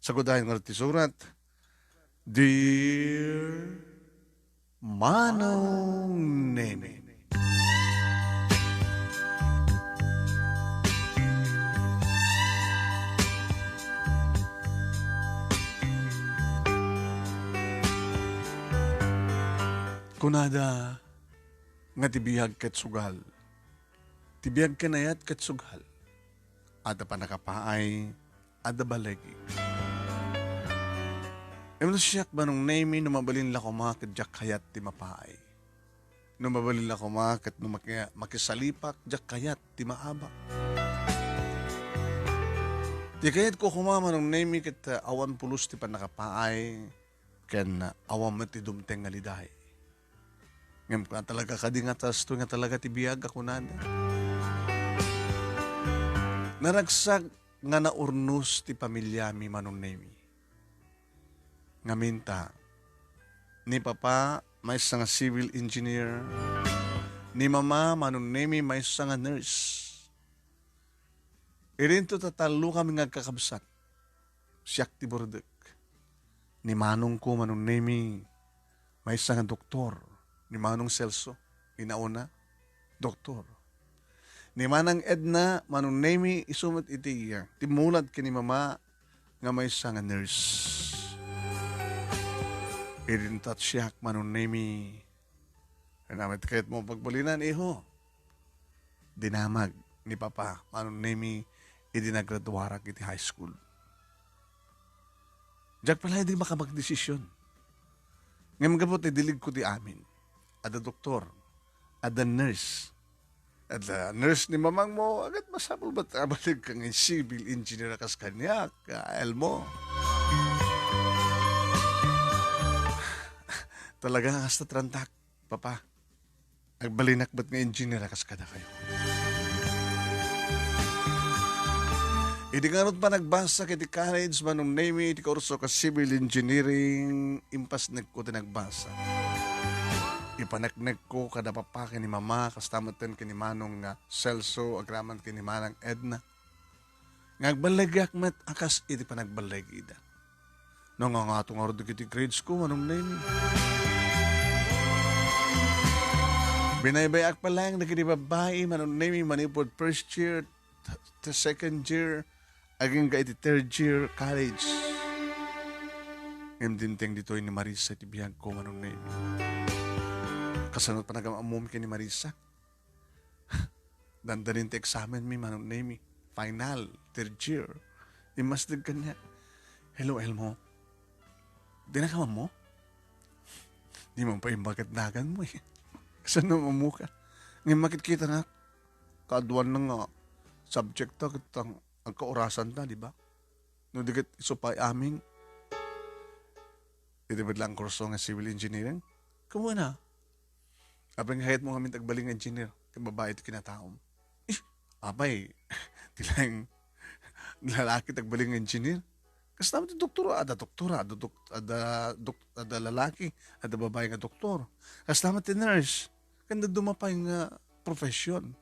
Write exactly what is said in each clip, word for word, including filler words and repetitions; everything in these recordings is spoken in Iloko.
Tagudayan nga ti surat, Dear Manong Nemi. Kunada nga ti biag ket sugal. Ti biag ken ayat ket sugal. Adda pannakapaay, adda balegi. Ngem no siak, Manong Nemi, no mabalin la koma ket diak kayat ti mapaay. No mabalin la koma ket no maki-, makisalipak, diak kayat ti maabak. Ti kayatko koma, Manong Nemi, ket, ah, awan pulos ti pannakapaay, ken, ah, awan met ti dumteng nga liday. Ngem kuna talaga kadi nga tasto nga talaga ti biag a kunada. Naragsak nga naurnos ti pamiliami, Manong Nemi. Ngaminta, ni Papa maysa nga civil engineer, ni Mama, Manong Nemi, maysa nga nurse. Idinto ta tallo kami nga agkakabsat. Siak ti burdek. Ni manongko, Manong Nemi, maysa nga doktor. Ni Manong Celso, inauna, doktor. Ni Manang Edna, Manong Nemi, isu met iti iya. Timmulat ken ni Mama nga maysa nga nurse. Idinto ta siak, Manong Nemi. Ania met kayatmo pagbalinan, iho? Dinamag ni Papa, Manong Nemi, idi nagraduarak iti high school. Diak pay laeng di makamagdesisyon. Ngem gapu ta idiligko ti amin. Adda doktor, adda nurse, adda nurse ni mamangmo, agay masapul met a mabalinka nga civil engineer a kas kaniak, a Elmo? Talaga nga kasta ti rantak, Papa. Agbalinak met nga engineer a kas kadakayo. Idi ngarud panagbasak iti college, Manong Nemi, iti kurso ken civil engineering, impasnekko ti nagbasa. Ipaneknekko kada Papa ken ni Mama, kasta met ken ni Manong nga Celso, agraman ken ni Manang Edna. Nga agballegiak met a kas iti panagballegida. Nangangato ngarud dagiti grades ko, Manong Nemi. Binaybay-ak pay laeng dagiti babbai, Manong Nemi, manipud first year, t-, t-, second year, agingga iti third year college. Ngem dimteng ditoy ni Marisa iti biagko, Manong Nemi. Kasano panagam-ammom ken ni Marisa? Dandanin ti examen mi, Manong Nemi. Final, third year. Immasdeg kaniak. "Hello, Elmo. Dinaka ammo? Di man pay imbagad naganmo eh. Kasano ammoka?" Ngem makitkita nga, kaaduan na nga subject ta, ket ang, agkaurasan ta, di ba? No di ket isu pay amin. Iti met lang kurso nga civil engineering. Kamo na. Apay nga kayatmo ngamin ti agbalin nga engineer, ket babai ti kinataom. Eh, apay, ti laeng lalaki ti agbalin nga engineer. Kasta met ti doktor, adda doktora, adda dok-, adda dok-, adda lalaki, adda babai nga doktor. Kasta met ti nurse, ken dadduma pay nga profession.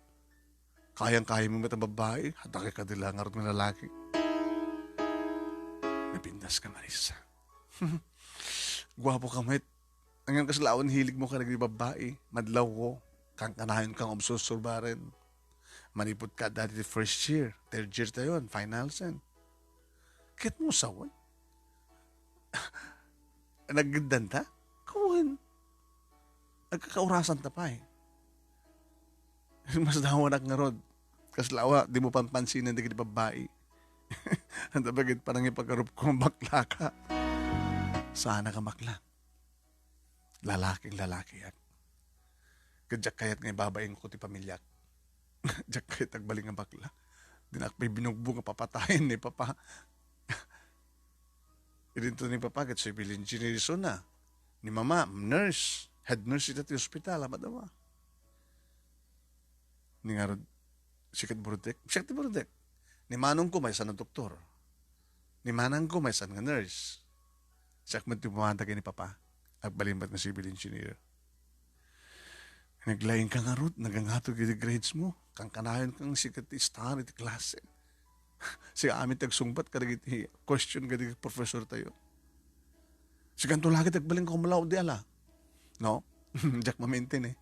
Kayang-kayam met a babbai, adda kadi la ngarud nga lalaki. Napintas ka, Marisa. Guapo ka met. Ngem kasla awan hiligmo kadagiti babbai, madlawko, kankanayon kang obsursurbaren. Manipud ka dati ti first year, third year tayon, finalsen. Ket mo sawen? Naggiddan ta? Kawen. Agkakaurasan ta pay. Mas dawanak ngarud. Kasla awa, di mo panpansinen dagiti babbai. Anta bagit panangipagarup ko, bakla ka. Sana ka bakla. Lalaking lalakiak. Ket diak kayat nga ibabain ko ti pamiliak. Diak kayat agbalin nga bakla. Dinak pay binugbog nga papatayen ni Papa. Idinto ni Papa ket civil engineer isuna. Ni Mama, nurse. Head nurse ita ti hospital, amat ama. Ni ngarud, siak ti burdek. Siak ti burdek. Ni manongko, maysa nga doktor. Ni manangko, maysa nga nurse. Siak met ti pumada ken ni Papa. Agbalin met nga civil engineer. Naglaing ka ngarud, nagangato iti grades mo. Kankanayon kang siak ti star iti klase. Sika amin ti agsungbat kadagiti question kadagiti professor tayo. Sikanto lagi ti agbalin cum laude ala. No? Diak mamaintin eh.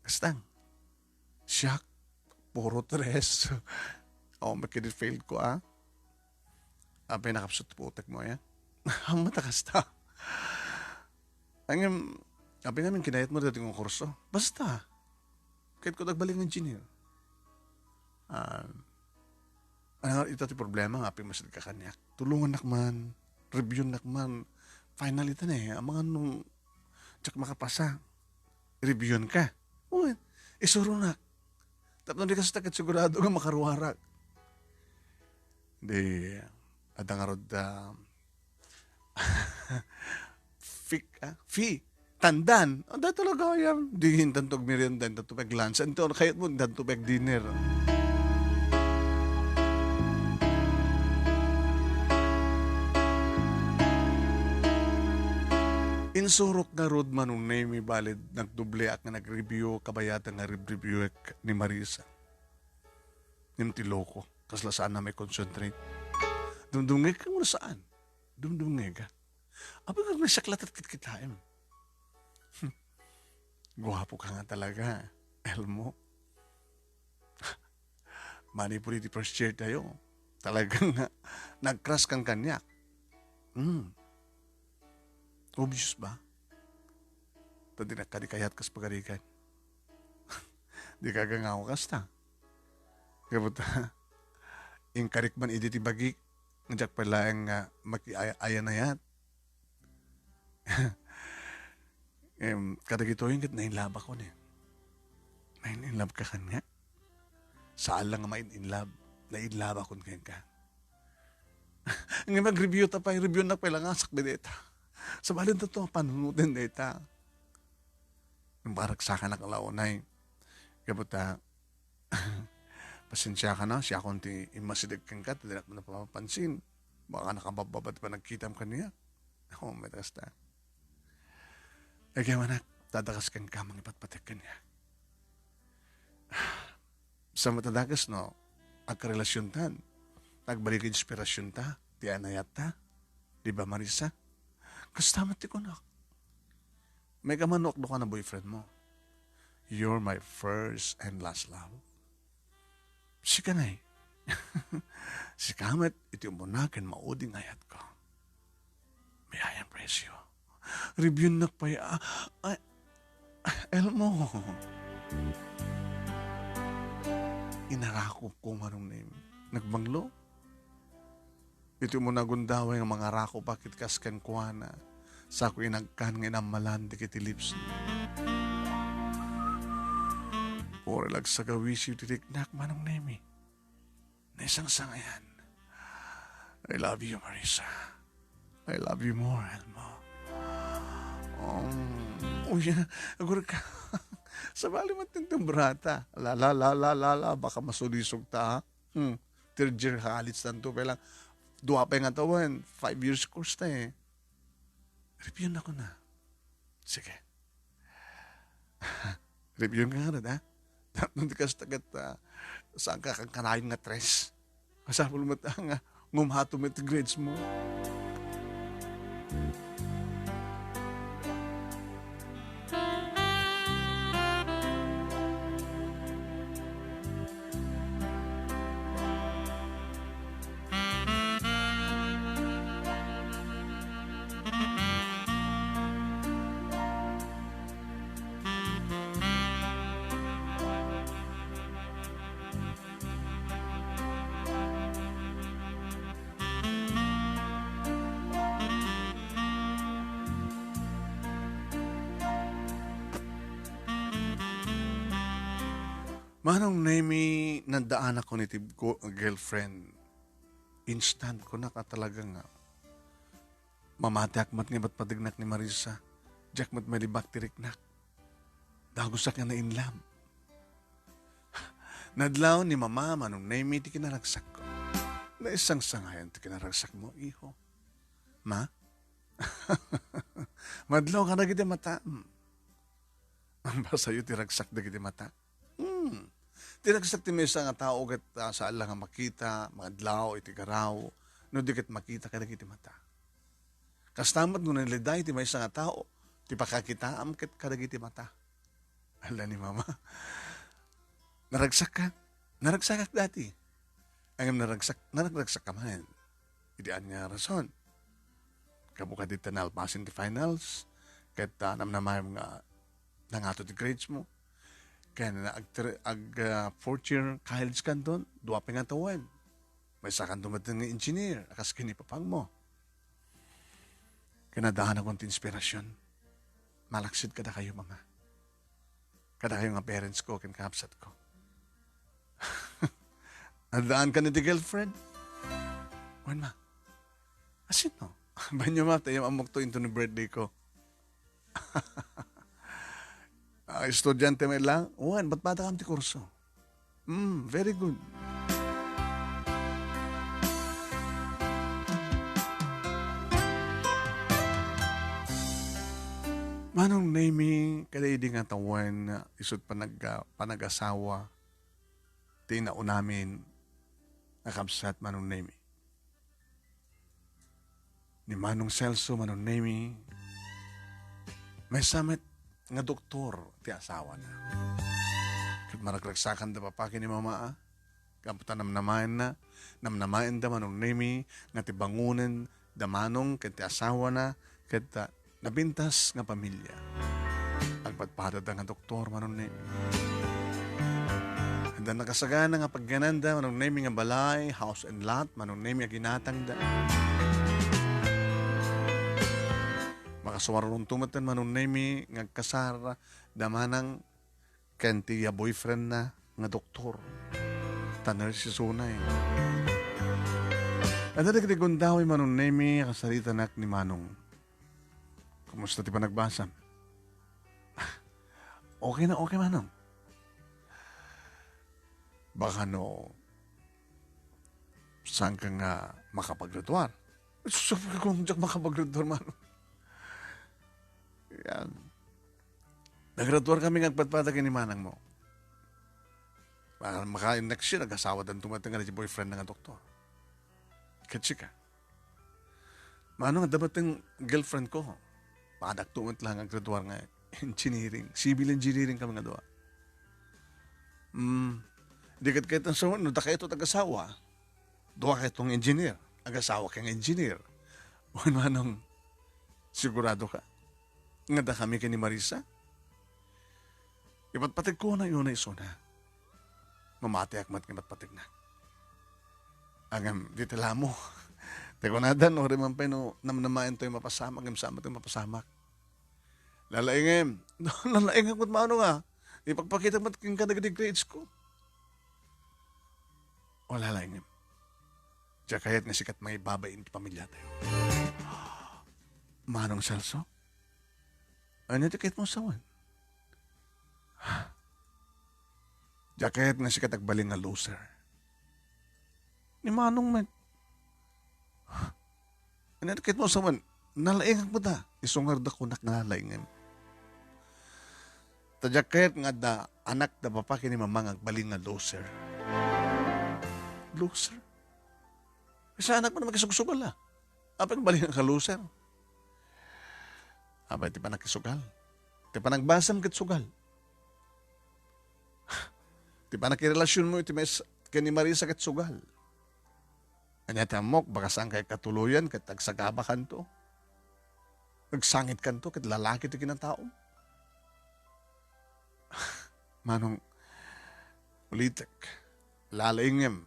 Kastang. Siak, puro tres. Oh, makidi failed ko, ah. Apay nakapsut putek mo, ya? Ang mata kasta. Ang, apay namin kinayat mo dati ng kurso. Basta. Kahit ko nagbaling engineer. Ah, ano, ita ti problema nga, apay masid ka kaniak. Tulungan nak man. Review nak man. Final ita na eh. Ang mga nung, tsak makapasa. Review ka. Uy, isurunak. Tapno di ka sa takit sigurado nga makaruarak. Di, adda ngarud, ah, fik-, ah, fee. Tandan. Ang dahil talaga yan. Di, intanto merienda, intanto pag lunch. Anto, kayat mo, intanto pag dinner. Insurok ngarud, Manong Nemi, balid nagdubleak nga nag-review, kabayatan nga rib-reviewek ni Marisa. Ngem ti loko, kasla saan na may concentrate. Dumdumngeg ka nga saan. Dumdumngeg ka. Apay nga nagsaklatat kitkitaem. Guwapo ka nga talaga, Elmo. Mani pudi ti first year tayo. Talagang nag-crush kang kaniak. Hmm. Obvious ba? Ta di nakadi kayat kas pagarigan. Di ka gangaw kasta. Kabuta, inkarik man idi ti bagik, nga diak pay laeng nga maki-, ay-, ayanayat. Em, kadagitoy ket nainlabakon eh. Nain-inlove ka kaniak? Saan lang nga main-inlove, nainlabakon kenka. Nga mag-review ta pay, review na pay lang asak deta. Sabali ta to, panunoten deta. Yung parang sa kanak launay. Kabuta, Pasensiakan, siakon ti immasideg kenka, ta dinak mapapansin. Baka nakababbaba ti panagkitam kaniak. Oh, may takas ta. Agyaman, anak, tadakas kenka, mangipatpatek kaniak. Sa matadakas, no, agkarelasyontan. Nagbalik inspirasyon ta, ti anayat ta. Di ba, Marisa? Kasta met ti kunak. May kamanok do ka na boyfriend mo. You're my first and last love. Sika nay. Sika met iti umuna ken maudi nga ayat ko. May I impress you? Review nak pay, ah, ah, Elmo. Inarakop ko marong nagmanglo. Iti umuna gundaway nga mangarakop a ket kas kenkuana, sako inagkan nga inammalan dagiti lips. Puro lagsagawisiw ti riknak, Manong Nemi. Naisangsangayan. I love you, Marisa. I love you more, Elmo. Um, uy, agurka. Sabali man tintin brata. La, la, la, la, la, la. Baka masulisog ta, ha? Hmm. Third year college tanto pa lang. Dua pa nga tawen, five years course ta eh. Review na ko na. Sige. Review ka nga na, ha? Tapno di ka sa tagat, ah, saan ka kang kanayon nga tres? Masapul mo ta nga, ngumhato mo iti grades mo. Manong Nemi, nadaanak ko ni ti go-, girlfriend. Instant ko na ka talaga nga. Mamatiak met nga ibatpategnak ni Marisa. Diak met malibak ti riknak. Dagusak nga na-in love. Nadlaw ni Mama, Manong Nemi ti kinaragsakko. Naisangsangayan ti kinaragsakmo, iho. Ma? Madlaw ka dagiti mata. Hmm. Ang basayo ti ragsak dagiti mata. Hmm. Ti ragsak ti maysa nga tao ket, ah, saan la nga makita, maadlaw iti garaw, no di ket makita kadagiti mata. Kasta met no nalida iti maysa nga tao, ti pakakitaam ket kadagiti mata. Ala ni Mama, "Naragsakka? Naragsakak dati." Ngem naragsak-, naragragsakka manen. Iti ania a rason? Gapu kadita nalpasen ti finals, ket, ah, namnamaem nga nangato ti grades mo. Ken ag-, ag-, ah, fourth year college kanton, dua pay nga tawen. Maysakanto met nga engineer, a kas ken ni papagmo. Ken addaanakon ti inspirasyon. Malaksid kadakayo, Mama. Kadakayo nga parents ko ken kakabsat ko. Addaankan iti girlfriend? Wen, Ma. Asino? Banyo, Ma, tayo ammokto inton birthday ko. Ah, estudyante met lang? Wen, patpatakam ti kurso. Mm, very good. Manong Nemy, kada idi nga tawen, isut panag-, panagasawa, ti naunamin nga kabsat, Manong Nemy. Ni Manong Celso, Manong Nemy, maysa met nga doktor ti asawana. Ket maragragsakanda, Papa, ken ni Mama, a. Gapu ta namnamaenna, namnamaenda, Manong Nemy, nga ti bangonen da Manong ken ti asawana, ket, ah, napintas nga pamilia. Agpadpadada nga doktor, Manong Nemy. Adda nakasagana nga pagyananda, Manong Nemy, nga balay, house and lot, Manong Nemy, a ginatangda. Makasuarunto metten, Manong Nemy, nga agkasar da Manang ken ti iya boyfriendna nga doktor. Ta nurse isuna, eh. Adda dagiti gundaway, Manong Nemy, a kasaritanak ni Manong. Kumusta ti panagbasam? Okay na okay, Manong. Baka no, saan ka nga makapagraduar? Sabi ko, "Diak makapagraduar, Manong." Yan. Nagraduar kami nga agpadpada ken ni manang mo. Maka, maka next year, agasawa dan tumateng nga boyfriend na nga doktor. Ket sika? Manong, adda met ti girlfriend ko. Padakto met lang nga graduar nga engineering. Civil engineering kami nga dua. Hmm. Di ket ket no dakayo ti agasawa, dua kayo nga engineer. Agasawa kayo nga engineer. Wen, Manong, sigurado ka? Nga adda kami ken ni Marisa? Ipatpategko na yun na isuna. Mamatiak met nga ipatpategna. Ngem, di ti lamo. Ti kunada, no, uri man pay no namnamaen toy mapasamak, ngem saan met toy mapasamak. Lalaingem. Lalaingem met, Manong, a. Ipakpakitak met kenka dagiti grades ko. O, lalaingem. Diak kayat nga sika ti mangibabain ti pamiliatayo. Manong Celso? Ania ti kayatmo a sawen? Diak kayat nga sika ti agbalin nga loser. Ni Manong met. Ania ti kayatmo a sawen? Nalaingak met a. Isu ngarud a kunak nga nalaingem. Ta diak kayat nga adda anak da papa ken ni mama nga agbalin nga loser. Loser? Saanak met a makisugsugal a. Apay agbalin nga loser? Apay ti panakisugal? Ti panagbasam ket sugal. Ti panakirelasionmo iti mais-, ken ni Marisa ket sugal. Ania ti ammok, baka saan kay katuloyan ket agsagabakanto. Agsangitkanto ket lalaki ti kinataom. Manong, ulitek, lalaingem.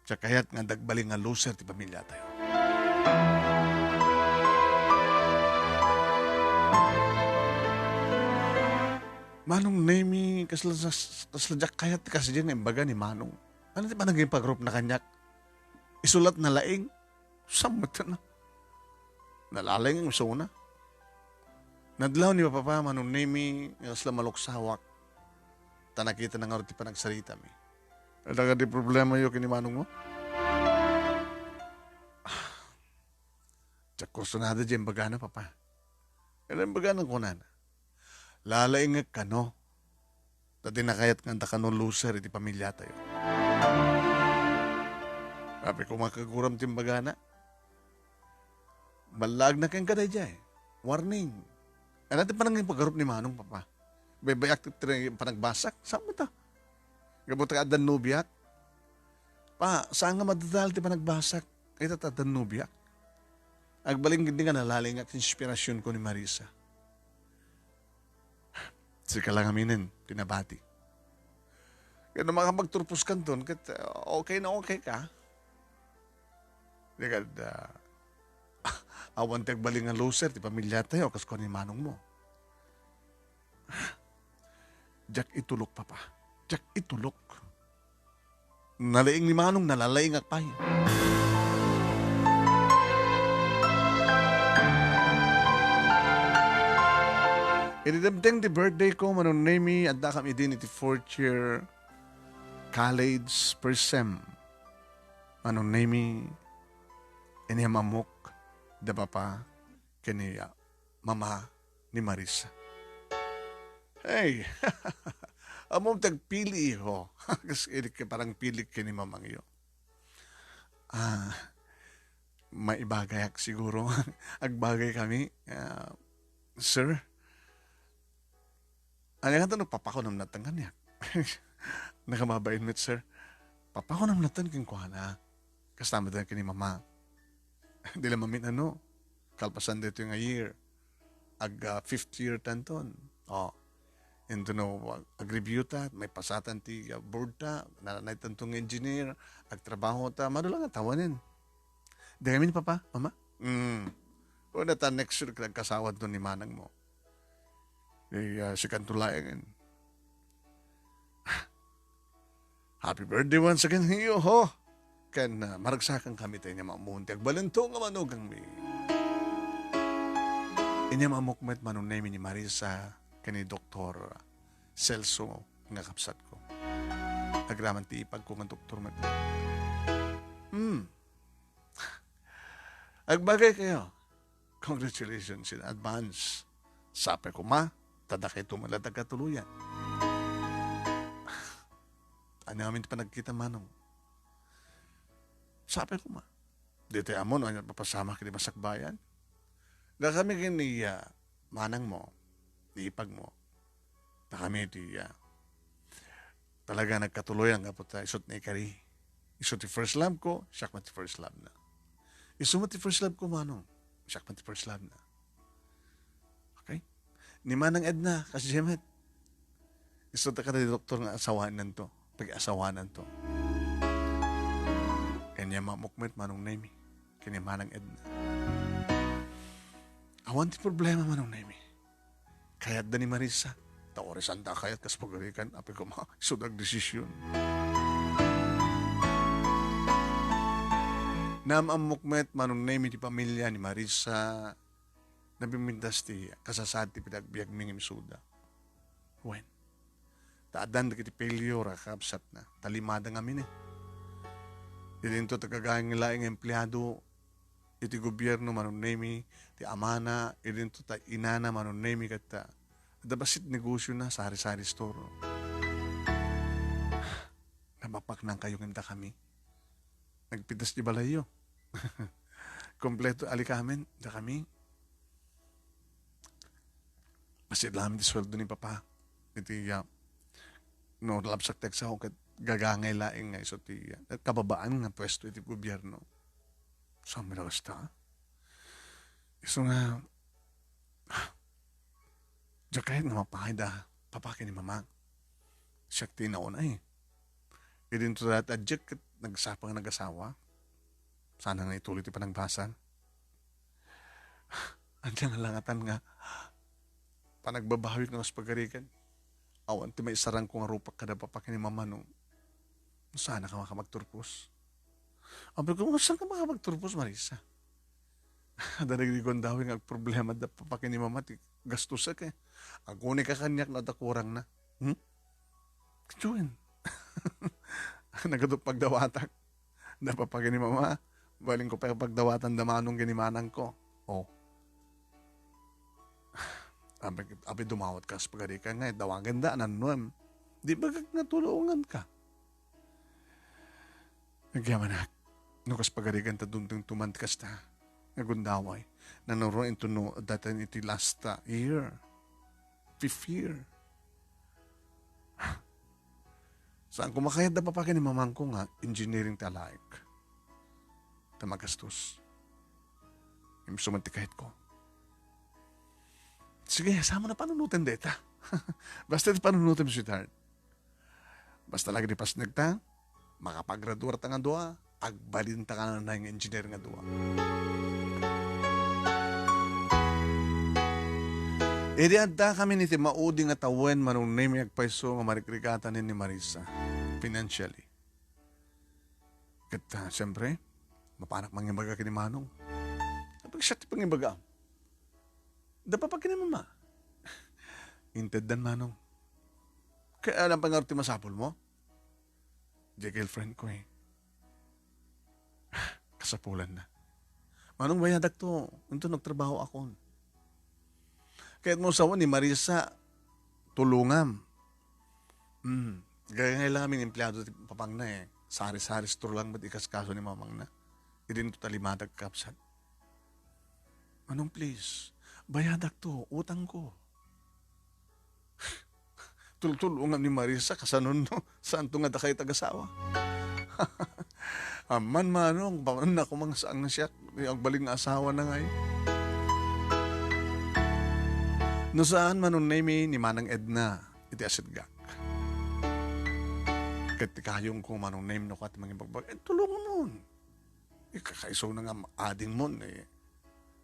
Diak kayat nga adda agbalin nga loser ti pamiliatayo. Manong Nemy, kasla, kasla diak kayat ti kasdiay nga imbaga ni Manong. Ania ti panagipagrup na kaniak? Isu la ti nalaing? Saan met na? Nalaing isuna. Nadlaw ni Papa, Manong Nemy, nga kasla maluksawak. Ta nakitana ngarud ti panagsaritami. Adda kadi problemayo ken ni manongmo? Diak kursunada diay imbagana, Papa. Ania imbagana, kunana? Lalaingek kano? Ta di nakayat nga adda kano loser iti pamiliatayo. Apay koma, kaguram ti imbagana. Ballaagna kenka daydiay. Warning. Ania ti panangipagarup ni Manong, Papa? Baybay-ak ti, ti panagbasak? Saan met ta? Gapu ta addan nobiak? Pa, saan nga madadal ti panagbasak? Ita ta addan nobiak. Agbalin gid nga nalalaingak ti inspirasionko ni Marisa. Sika lang aminen ti nabati. Ket no makapagturpos kanton, ket, uh, okay na okay ka. Di kad, uh, awan ti agbalin nga loser ti pamiliatayo, kas kuan ni manong mo. Diak itulok, Papa. Diak itulok. Nalaing ni Manong, nalalaingak pay. Iti dimteng ti birthday ko, Manong Nemy, adda kam idin iti fourth year college, first sem. Manong Nemy, inyam-amok da Papa ken ni, ah, Mama ni Marisa. Hey, ammom ti agpili, iho. Kas idi ka parang pilik ken ni mamangyo. Ah, maibagayak siguro. Agbagay kami, ah, sir. Ania nga no papakunem latta kaniak? Nakamabain met, sir. Papakunem latta kenkuana. Kasta met ken ni Mama. Di la mamin-ano. Kalpasan daytoy nga year. Ag, ah, fifth year tanton. Oh. Inton no, ag-, ag-review ta, maipasatan ti, ah, board ta, nanay tanto nga engineer, agtrabaho ta, madu la nga tawanen. Di kami ni Papa, Mama? Mm. O, na ta next year, nagkasawa to ni manang mo. Eh, ah, sikanto laeng. Happy birthday once again, Hiyo, ho! Ken, ah, maragsakan kami tayo niya mamunti. Agbalento nga manugangmi. Inyam-amok met Manong Nemy ni Marisa ken ni Doktor Celso nga kabsat ko. Agraman ti ipag ko nga doktor met. Hmm. Agbagay kayo. Congratulations in advance. Sapay koma, ta dakayto met la ti agkatuloyan. Ania ngamin ti panagkita, Manong? Sapay koma. Di tayo ammo no ania ti mapasamak iti masakbayan. Dakami ken ni, ah, manang mo, ni ipag mo. Dakami ti, ah, talaga nagkatuloyan gapu ta isu ti naikari. Isu ti first love ko, siak met ti first love na. Isu met ti first love ko, manong. Siak met ti first love na. Okay? Ni Manang Edna, kas Jemet. Isu ta kada doktor nga asawanan to. Pag-asawanan to. Kanya mamukmet, Manong Nemy. Kanya Manang Edna. Awan ti problema, Manong Nemy. Kayatda ni Marisa. Ta oras saan da kayat kas pagarikan, apay koma, isu da agdesisyon. Naam-ammok met, Manong Nemy, ti pamilya ni Marisa, nabimbintas ti kasasaad ti panagbiagmi nga isuda. Wen, ta addan dagiti failure a kakabsatna, ta limada ngamin, eh. Idinto ti gagangay laeng nga empleado, iti gobierno, Manong Nemy, ti amana, idinto ta inana, Manong Nemy, ket, ah, adda bassit negosiona, sari-sari store. Napapaknangkayo ngem dakami. Nagpitas ti balayyo. Kompleto alikamen, dakami. Bassit laeng ti sueldo ni Papa. Iti, ah, no, labsak ti agsao ket gagangay laeng nga isu ti, ah, kababaan nga puesto iti gobierno. Saan met a kasta? Isu nga, diak kayat nga mapayda, Papa ken ni Mama. Siak ti nauna, eh. Idinto dayta a diak ket nagsapa nga nagasawa. Saan nga ituloy ti panagbasol. Ania nga langatan nga panagbabawik no kas pagarikan. Awan ti maisarangko nga rupak kada Papa ken ni Mama no, no saan ka makapagturpos. Apay ko, saan ka makapagturpos, Marisa? Adda dagiti gundaway nga agproblema da Papa ken ni Mama ti gastos, eh. Aguni ka kaniak no adda kurangna. Hmm? Kitaen. Nagadu pagdawatak. Da Papa ken ni Mama, balinko pay pagdawatan da Manong ken ni Manangko. Oh. Apay, apay dumawat kas pagarikan nga, dawagenda, nannuem. Di bagak nga tulonganka. Agyamanak, no kas pagarigan ta dumdumtuman ti kasta nga gundaway, nanuro inton no datan iti last, ah, year, fifth year. Saan ko makayat da papakin ni mamangko nga engineering ti alaek. Ta magastos. Imsuman ti kayat ko. Sige, saan mo na panunoten deta? Basta ti panunoten, sweetheart. Basta lagi di pasnagta, makapagraduar ta nga dua, agbalin ta kananay nga engineer nga dua. Idi adda kami iti maudi nga tawen, Manong Nemi, agpayso nga marikrikatan ni Marisa financially. Ket, ah, siyempre, mapanak mangibaga ken ni Manong. Apay siak ti pangibaga? Da papakin ni Mama. Inteddan, Manong. Kaya alam pa nga ti masapul mo? Di girlfriend ko eh. Kasapulan na. Manong, bayadak to. Inton nagtrabaho akon. Kayat mo sawen ni Marisa, tulongam. Hmm. Gagangay lang amin empleyado ti papangna eh. Sari-sari store lang met ikaskaso ni mamangna. Idin to talimatag kapsat. Manong, please, bayadak to, utang ko. Tultulongam ni Marisa, kasanon no, saan to nga dakay tagasawa? Amman, Manong, pamanna ko mang saan nga siak, agbalin nga asawa na ngay. No saan, Manong Nemi, ni Manang Edna, iti asidgak. Ket ti kayong ko, Manong Nemi, no kat mangibagbag, eh, tulongamon. Eh, kakaiso na nga adingmon, eh.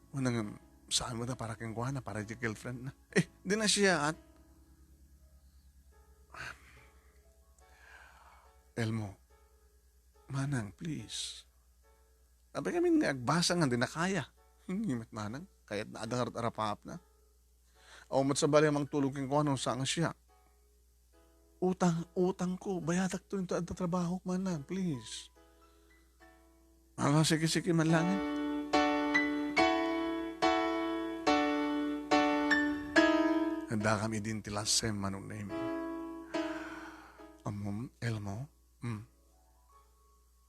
Manang, saan mo na para kenkuana, para iti girlfriend na. Eh, di na siya, at, Elmo, Manang, please. Apay kami nga agbasa nga di na kaya. Ngem met, Manang, kayat na adda nga arap-arapap na. Awan met sa bali a mangtulong kenkuana no saan nga siak. Utang, utang ko. Bayadak to inton adda trabaho, Manang, please. Ala, sige, sige, manlangit. Adda kami din ti last sem, Manong Nemi. Ammom, Elmo? Hmm.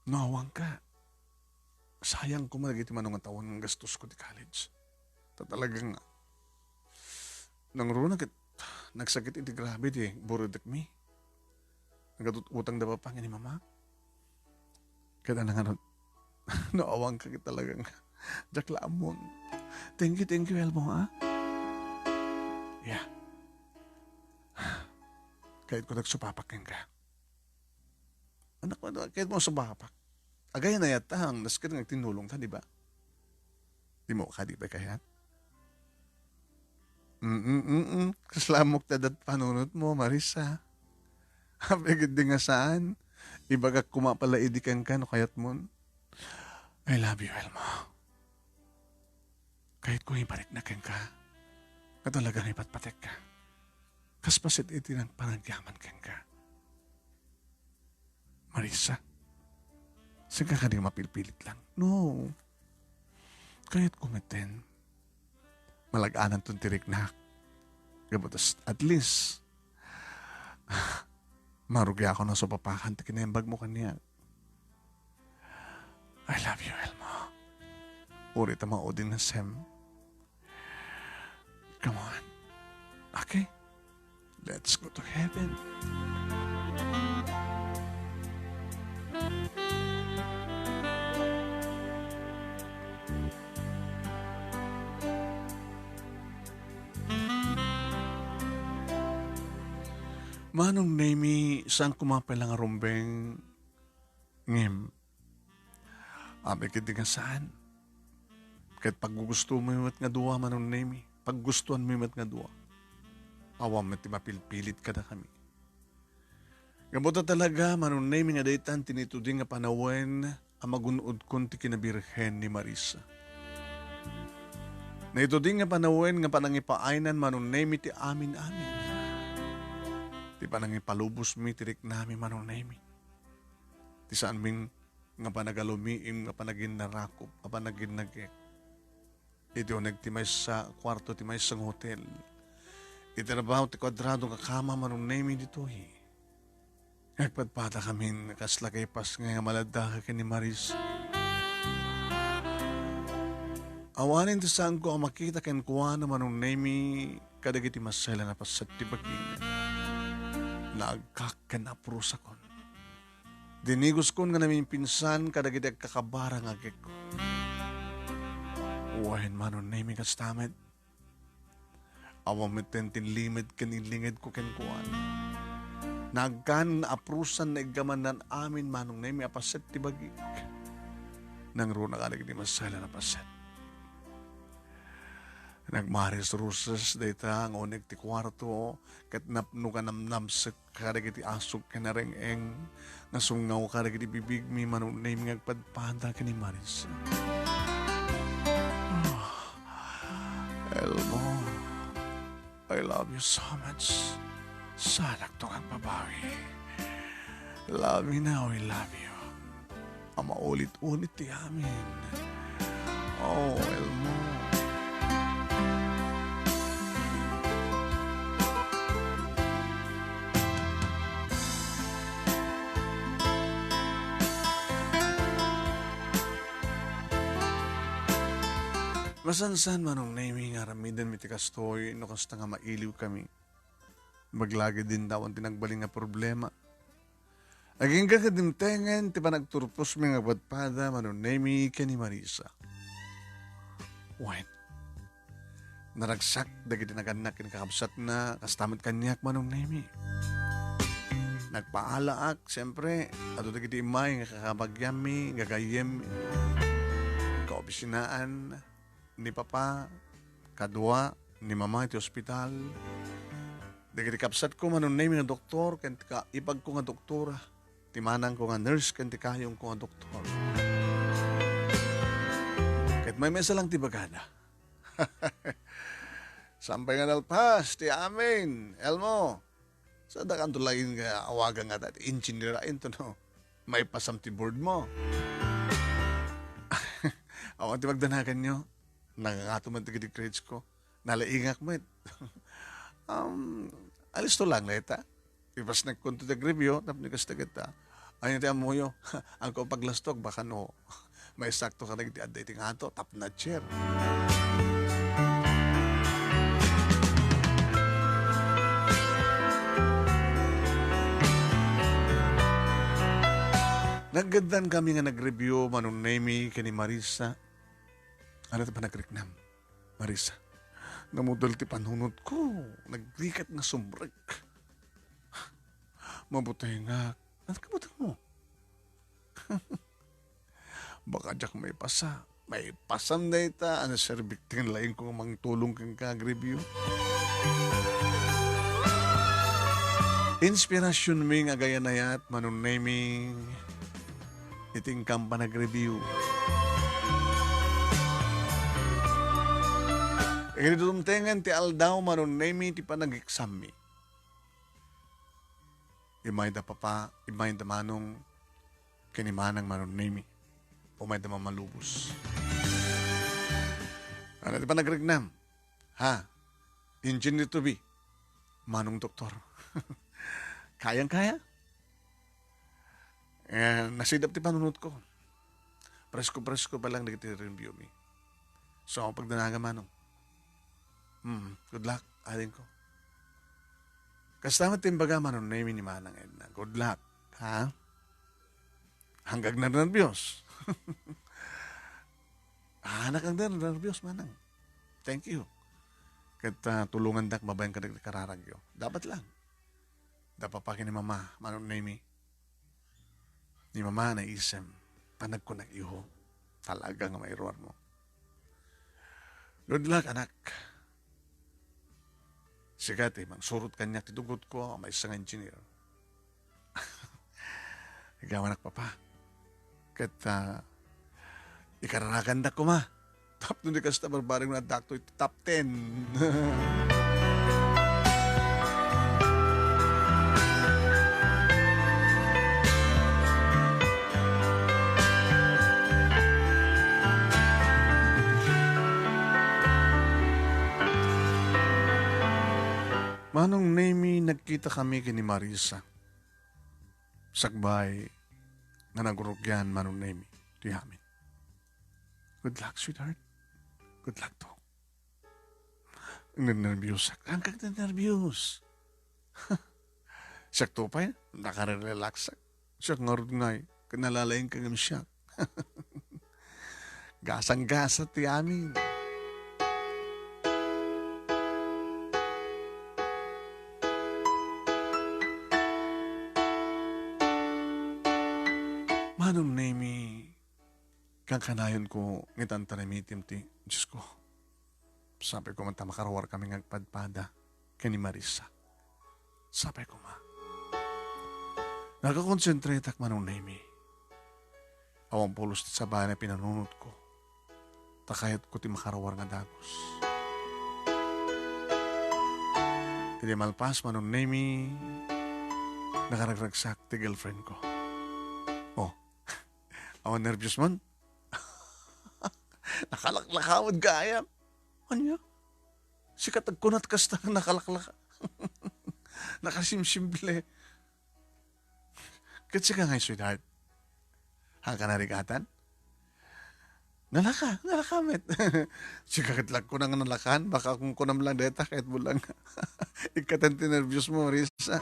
No awanka, sayang koma dagiti mano nga tawen nga gastos ko ti college. Ta talaga nga, nangruna ket nagsakit iti grabe ti buridekmi. Nagatut-utang da papa ken ni mama. Ket nangngarud, no awanka ket talaga nga, diak la ammon. Thank you, thank you, Elmo, ha? Yeah. Kayat ko nagsupapak kenka. Anak, ano, kayat mo subapak? Agay na yata ang nasken nga agtinulong ta, di ba? Di mo kadi pa kayat? Mm-mm-mm. Kaslamok ta dat panunot mo, Marisa. Apay ket di nga saan. Ibagak koma pala idi kenka no kayat mon. I love you, Elmo. Kayat ko ibarik na kenka. Nga talagang ipatpatek ka. Kas paset iti nang panagyaman kenka. Marisa, sika kadi mapilpilit lang? No. Kayat ko metten. Malag-anan ton ti riknak. Gapu ta s-, at least, marugi ako no supapakan ti kinaimbag mo kaniak. I love you, Elmo. Uri ta maudin na sem. Come on. Okay? Let's go to heaven. Manong Nemi, saan ko mapay lang a rumbeng? Ngem, apay ket di nga saan. Ket paggugusto mo met nga dua, Manong Nemi. Paggustuan mo met nga dua. Awan met ti mapilpilit kadakami. Gapu ta talaga, Manong Nemi, nga daytan ti nitudi nga panawen a magun-odkon ti kinabirhen ni Marisa. Nitudi nga panawen nga panangipaaynan, Manong Nemi, ti amin-amin. Ti panangipalubosmi ti riknami, Manong Nemi. Ti saanmin nga panagalumiim nga panaginnarakop a panaginnagek. Iti uneg ti maysa a kuarto ti maysa nga hotel. Iti rabaw ti kuadrado nga kama, Manong Nemi, ditoy. Agpadpadakamin, kasla kaipas nga, nga maladaka ken ni Maris. Awanen ti saanko a makita kenkuana, Manong Nemi, kadagiti masaylan a paset ti bagina. Naagkak ken aprusakon. Dinigoskon nga namimpinsan kadagiti agkakabara nga agekko. Wen, Manong Nemi, kasta met. Awan metten ti limed ken inlingedko kenkuana. Naagkan, aprusan, naiggaman amin, Manong Nemi, a paset ti bagik. Nangruna kadagiti masaylan a paset. Nagmaris-ruses dayta nga uneg ti kuarto, ket napno nga namnamsek kadagiti asuk ken areng-eng nga sungaw kadagiti bibigmi, Manong Nemi, nga agpadpada ken ni Maris. Ah, Elmo, I love you so much. Saanakto nga agbabawi. Love me now, I love you. A maulit-ulit ti amin. Oh, Elmo. Masansan, Manong Nemi, nga aramidenmi ti kastoy no kasta nga mailiwkami. Maglagidin ta awan ti nagbalin nga problema. Agingga ket dimtengen ti panagturposmi nga agpadpada, Manong Nemi, ken ni Marisa. Wen, naragsak dagiti nagannak ken kakabsatna, kasta met kaniak, Manong Nemi. Nagpaalaak, siempre, adu dagiti immay nga kakabagiammi, gagayyemmi. Kaopisinaan ni Papa, kadua, ni Mama iti ospital. Dagiti kabsatko, Manong Nemi, nga doktor, ken ti kaibagko nga doktora. Ti manangko nga nurse, ken ti kayongko nga doktor. Ket maymaysa lang ti bagada. Saan pay nga nalpas ti amin, Elmo. Saan dakanto laeng nga awagan nga ta ti engineer a intono. Maipasam ti board mo. Awan ti pagdanaganyo. Nangangato man ti grades ko. Nalaingak met. Um, alisto lang, Leta. Ipasnekkonto ti agribyo, tapno kasta ket, ah, ania ti ammoyo? Agko paglastok, baka no, maisakto ka dagiti adda iti ngato, tapno a chair. Naggaddan kami nga nagribyo, Manong Nemi, ken ni Marisa. Ano ti panagriknam, Marisa? Namudel ti panunotko. Nagrigat nga sumrek. Mabutengak. Ano kabuteng mo? Baka diak maipasa. Maipasam dayta. Ano, serbik ti laing ko nga mangtulong ken ka agribyo. Inspirasyonmi nga agayanayat, Manong Nemi. Iti inkam panagribyo. Iti dumtengen ti aldaw, Manong Nemi, ti panag-exammi. Immay da Papa, immay da Manong, ken ni Manang, Manong Nemi. Umay da mamalubos. Ano ti panagriknam? Ha? Engineer to be. Manong doktor. Kayang-kaya? Eh, nasidap ti panunotko. Presko-presko pa lang dagiti rinbiyomi. So, pagdanagan, Manong. Hmm, good luck, adingko. Kasta met ti imbaga, Manong Nemi, ni Manang Edna. Good luck, ha? Hanggang nernerbios. Anak ang nernerbios, Manang. Thank you. Ket, ah, tulongandak babaen kadagiti kararagyo. Dapat lang. Da Papa ken ni Mama, Manong Nemi. Ni Mama, naisem. Panagkunak, iho. Talaga nga mairuar mo. Good luck, anak. Sika ti mangsurot kaniak ti tugotko a maysa nga engineer. Igawnak, Papa. Ket, ah, ikararagandak koma. Tapno di kasta, barbareng no addaakto iti top ten. Manong Nemi, nagkita kami ken ni Marisa. Sakbay nga nagrugian, Manong Nemy, ti amin. Good luck, sweetheart. Good luck to. Nagnerbios ak. Ang kagnerbios. Siak to pay, nakarerelax ak. Siak ngarud ngay, ket nalalaing ka ngem siak. Gasang-gasa ti amin. Manong Nemy, kankanayonko nga itan ti aramidem ti, Diosko. Sapay koma ta makaruar kami nga agpadpada ken ni Marissa. Sapay koma. Nakakonsentratak, Manong Nemy. Awan pulos ti sabali a pinanunotko. Ta kayatko ti makaruar nga dagus. Idi malpas, Manong Nemy, nakaragragsak ti girlfriend ko. Oh, awan nerbios man? Nakalaklaka met gayam. Ania? Sika ti agkunat kasta, nakalaklaka. Nakasimsimple. Ket sika ngay, sweetheart? Haanka narigatan? Nalaka, nalaka met. Sika ket la agkuna nga nalakan, baka kunkunam lang dayta, kayatmo lang. Ikkaten ti nerbios mo, Marissa.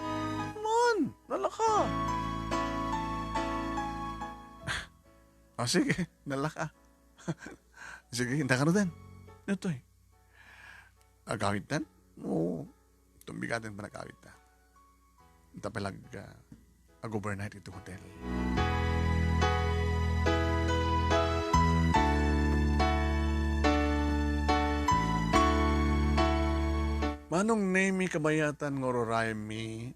Mon, nalaka. O, sige, nalaka. Sige, inta kano den. Ditoy. Agawidtan? Oo. Tumbigaten panagawidta. Inta pay la ag-, ah, ag-overnight iti hotel. Manong Nemy, kabayatan nga ururayemmi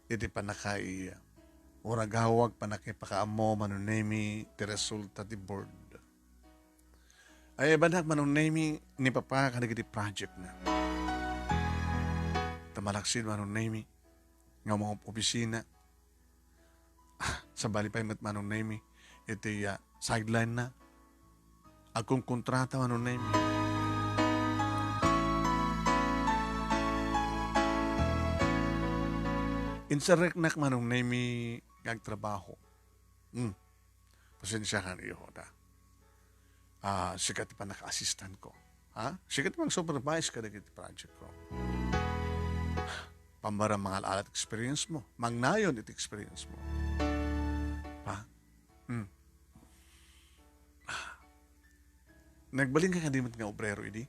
iti panakai-, uragawag, panakipakaammo, Manong Nemy, ti resulta ti board. Ay, ibanak, Manong Nemy, ni Papa kadagiti project na. Ta malaksid, Manong Nemy, nga mga opisina. Sabali pay met, Manong Nemy, iti, ah, sideline na. Agkunkontrata, Manong Nemy. Inserreknak, Manong Nemy, nga agtrabaho. Hmm. Pasensiakan, iho, ta. Ah, sika ti panaka-assistant ko. Ha? Sika ti mang-supervise kadagiti project ko. Pammara mangal-ala ti experience mo. Mangnayon iti experience mo. Ha? Hmm. Nagbalinka kadi met nga obrero idi?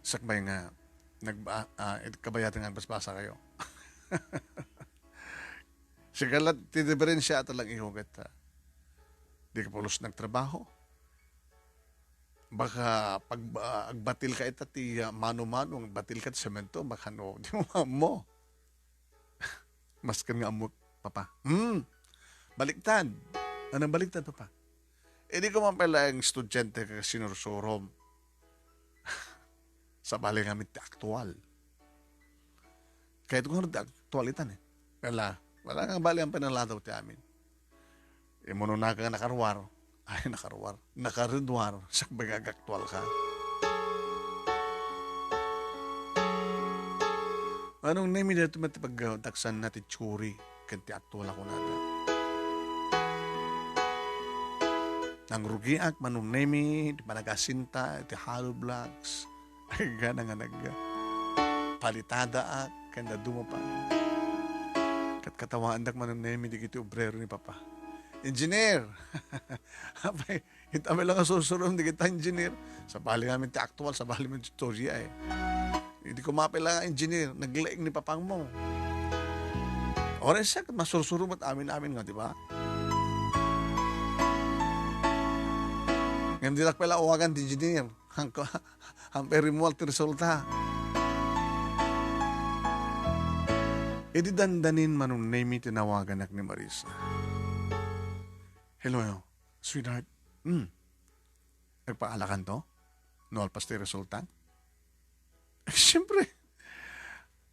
Sakbay nga nagba-, ah, kabayatan nga agbasbasa kayo. Sika la ti diferensia ta lang iho ket, ah, di ka pulos nagtrabaho. Baka pag, ah, agbatil ka ita ti, ah, mano-mano, agbatil ka ti semento, baka no, di mo ammo. Masken nga ammok, Papa. Hmm. Baliktad. Anong baliktad, Papa? Eh, di ko man pala ang estudyante ka sinursurom. Sabali nga ti aktual. Kaya ito nga ti aktual itan eh. Wala. Wala nga bali ang panaladaw ti amin. Imununa ka nga nakaruar. Ay, nakaruar. Nakaruar. Sakbay nga agaktual ka. Manong Nemy, daytoy met ti pagdaksanna ti teori ken ti aktual a kunada. Nangrugiak, Manong Nemy, ti panagasinta iti hollow blocks. Ay, gana nga nag-, palitadaak ken dadduma pay. Ket katawaandak, Manong Nemy, dagiti obrero ni Papa. Engineer! Apay, ita met lang nga sursurom dagiti engineer. Sabali ngamin ti aktual, sabali met ti teoria eh. Idi koma pay lang nga engineer, naglaing ni Papang mo. Oras siya, masursurom met amin-amin nga, di ba? Ngem diak pay la awagan ti engineer. Hangko, hampay rimmuar ti resulta. Idi dandanin, Manong Nemy, tinawaganak ni Marissa. "Hello, sweetheart. Hmm. Nagpaalakan to? No alpas ti resulta?" "Eh, siyempre.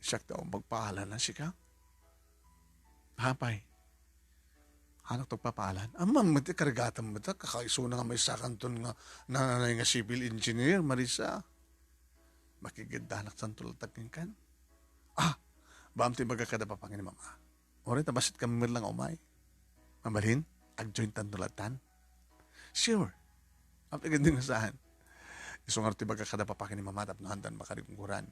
Siak ti awan pagpaalan na sika." "Apay? Anak to paalan?" "Ammam met ti karigatan met, kakaisuna nga maysakanton nga nananay nga civil engineer, Marissa. Makigiddanak tanto latta kenkan." "Ah, baam ti ibaga kada Papa ken ni Mama. Uray ta bassit kami met lang umay. Mabalin, agjointan no latan. Sure. Apay ket di nga saan. Isu ngarud ti ibagak kada papaki ni mama tapno haantan makarigguran.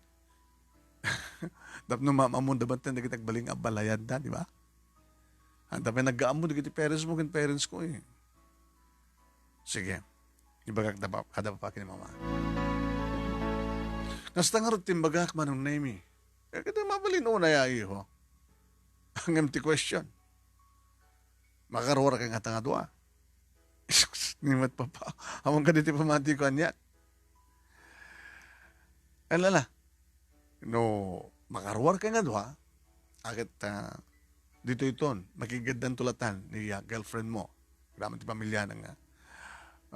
Tapno maammoda met dagiti agbalin nga abbalayadda, di ba? Haanta pay naggaammo dagiti parents mo ken parents ko, eh. Sige. Ibagak da pa-, kada papaki ni mama. Kasta ngarud ti imbagak, Manong Nemi. Eh, kada mabalin unay a iho. Ngem ti question, makaruarka ngata nga dua? Ni met papa, awan kadi ti pamatiko aniak. Alala, no makaruarka nga dua, aket, ah, ditoy ton, makigeddan tulatan ni, ah, girlfriend mo. Kailangan ti pamilya na nga,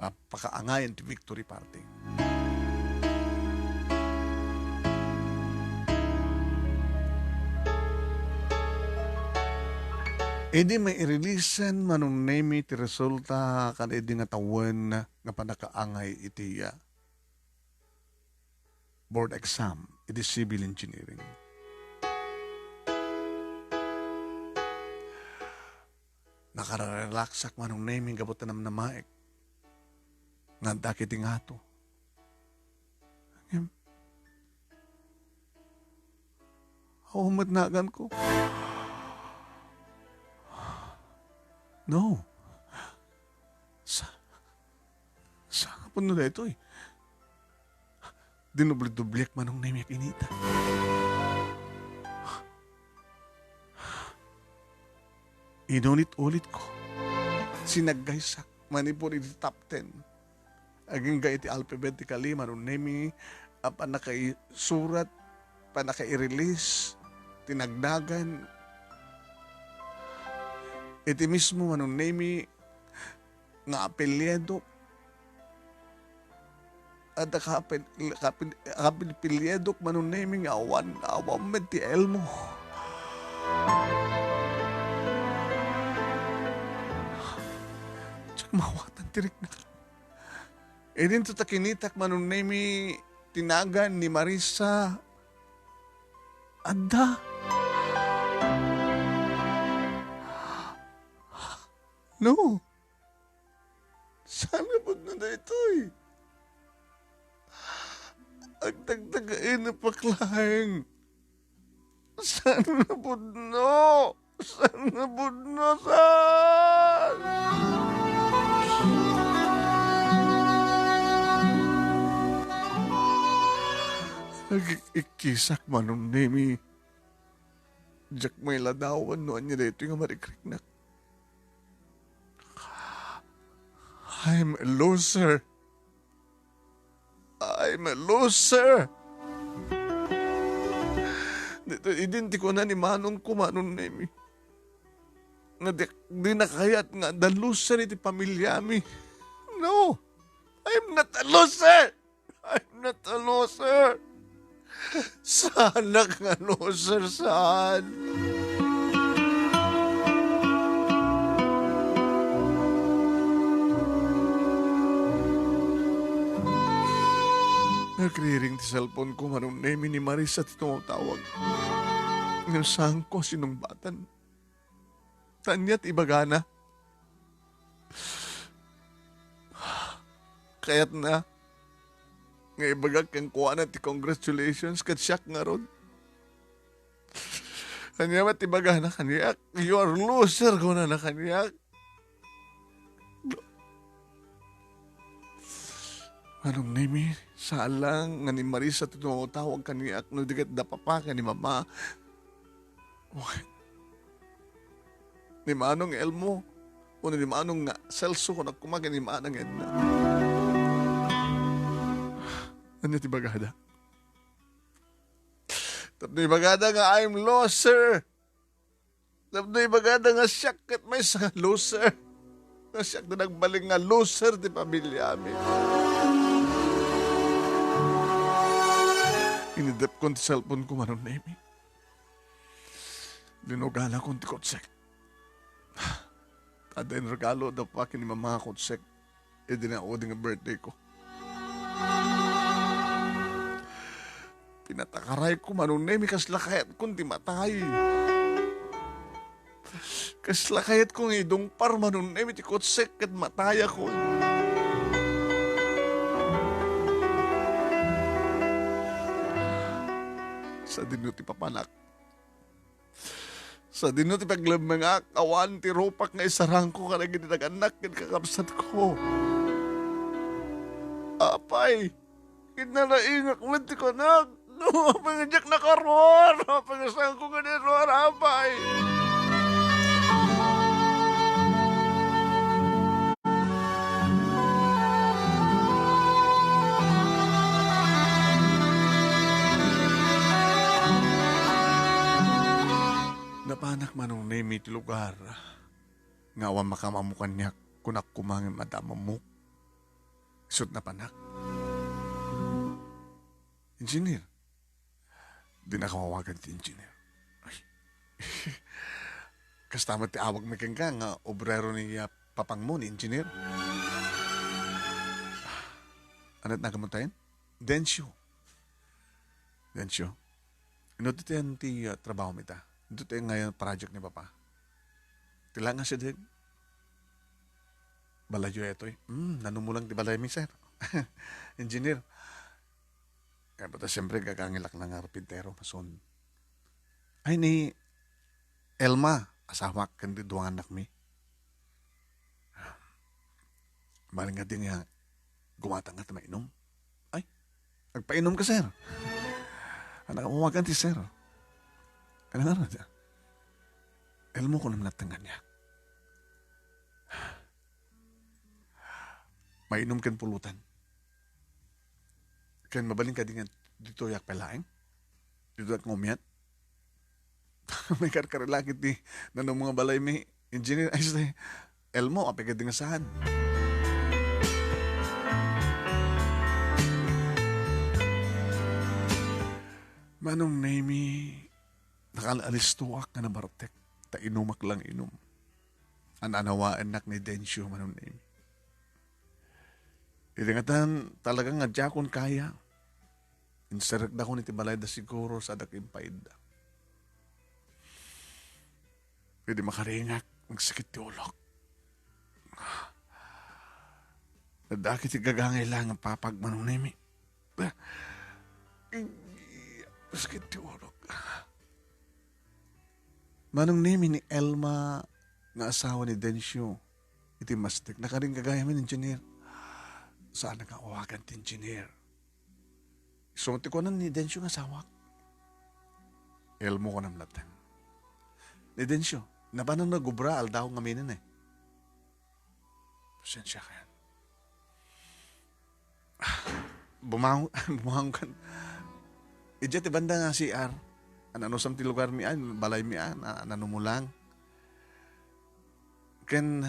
ah, pakaangayan ti victory party. Idi mairilisan, Manong Nemi, ti resulta kadaydi nga tawen nga pannakaangay iti, ah, board exam iti civil engineering. Nakararelaksak, Manong Nemi, gapu ta namnamaek nga adda iti ngato. Ngem, awan met naganko. No. Sa-, saan nga pudno daytoy? Dinubli-dubliak, Manong Nemi, a kinita. Inulit-ulitko. Sinaggaysak manipud iti top ten. Agingga iti alphabetically, Manong Nemi, a pannakaisurat, pannakairelis, tinagnagan. Iti mismo, Manong Nemi, nga apelyido. Adda kapil-, kapil-, kapilpilyido, Manong Nemi, nga awan, awan met ti L mo. Diak maawatan ti riknak. Idinto ta kinitak, Manong Nemi, ti nagan ni Marisa. Adda. No. Saan nga pudno daytoy? Agtagtagaennak laeng. Saan nga pudno? Saan nga pudno? Saan? Nagik-ikkisak, Manong Nemi. Diak mailadawan no ania daytoy nga marikriknak. I'm a loser. I'm a loser. Dito, idin ti kuna ni Manong ko, Manong Nemi, nga di, di nakayat nga adda loser iti pamilyami. No, I'm not a loser. I'm not a loser. Saanak nga loser, saan? Nagriring ti cellphone ko, Manong Nemi, ni Marisa ti tumatawag. Ngem saanko a sinungbatan. Ta ania ti ibagana? Kayatna nga ibagak kenkuana ti congratulations ket siak ngarud. Ania met ti ibagana kaniak? "You are loser," kunana kaniak. Manong Nemi, saan lang nga ni Marisa ti tumatawag kaniak no di ket da papa ken ni mama. Ni Manong Elmo, wenno ni Manong nga Celso, kunak koma ken ni Manang Edna. Ania ti ibagada? Tapno ibagada nga I'm loser. Tapno ibagada nga siak ket maysa nga loser. Nga siak ti nagbalin nga loser ti pamilyami. Inidepkon ti cellphone ko, Manong Nemi. Linuganakon ti kotsek. Adda inregalo da papa ken ni mama nga kotsek idi naudi nga birthday ko. Pinatakarayko, Manong Nemi, kasla kayatkon ti matay. Kasla kayatko nga idungpar, Manong Nemi, ti kutsek ket matayakon. Sadino ti papanak? Sadino ti paglemmengak? Awan ti rupak nga isarangko kadagiti nagannak ken kakabsatko. Apay, innalaingak met ti kunak. Apay nga diak nakaruar? Apay nga saanko nga di ruar, apay? Napanak, Manong Nemi, ti lugar nga awan makamammo kaniak, kunak koma nga madamammo. Isut' napanak. Engineer. Dinak awagan ti engineer. Ay. Kasta met ti awagmi kenka nga obrero ni, ah, papangmo, ni engineer. Ania't naganmo tayen? Dencio. Dencio. Inno ti, ti, ah, trabahomi ita? Inno ti nga project ni Papa? Ti la nga sideg? Balayyo daytoy. Hmm, nanumulang ti balaymi, sir. Engineer. Kaya ba ta, siyempre, gagangilak na nga karpintero, mason. Ay, ni Elma, asawak, ken ti dua nga annakmi. Bali nga di nga gumatang nga ti mainom. Ay, agpainom ka, sir. Anak, awagan ti sir. Ano nga na? Elmo ko naman natangan niya. Mainom ken pulutan. Ken mabalin ka di nga ditoy ak palaeng? Ditoy ak ngumiat? May karkarila ket ti nanum nga balaymi, Engineer, ay, say, Elmo, apay ket di nga saan? Manong Nemi, nakal-alistoak nga nabartek, ta inumak lang inum. An-anawaennak ni Dencio, Manong Nemi. Idi ngatan, talaga nga diakon kaya. Inserekdakon iti balayda siguro sa adak impaidda. Idi makaringak, nagsakit ti ulok. Nadakit ti gagangay lang nga papag, Manong Nemi. Nagsakit ti ulok. Manong Nemi, ni Elma nga asawa ni Dencio, iti mastek, nakaring gagayamen, Engineer. Saan nga awagan ti engineer? Isu ti kunan ni Dencio nga asawak. Elmo ko namnatan. Ni Dencio, napanan nagubra aldaw nga minen eh. Pasensya ka yan. Bumangon, bumangon kan. Idiay ti banda nga C R. An-, anusam ti lugar mi, ay, balay mi, ah, na, nanumulang. Ken,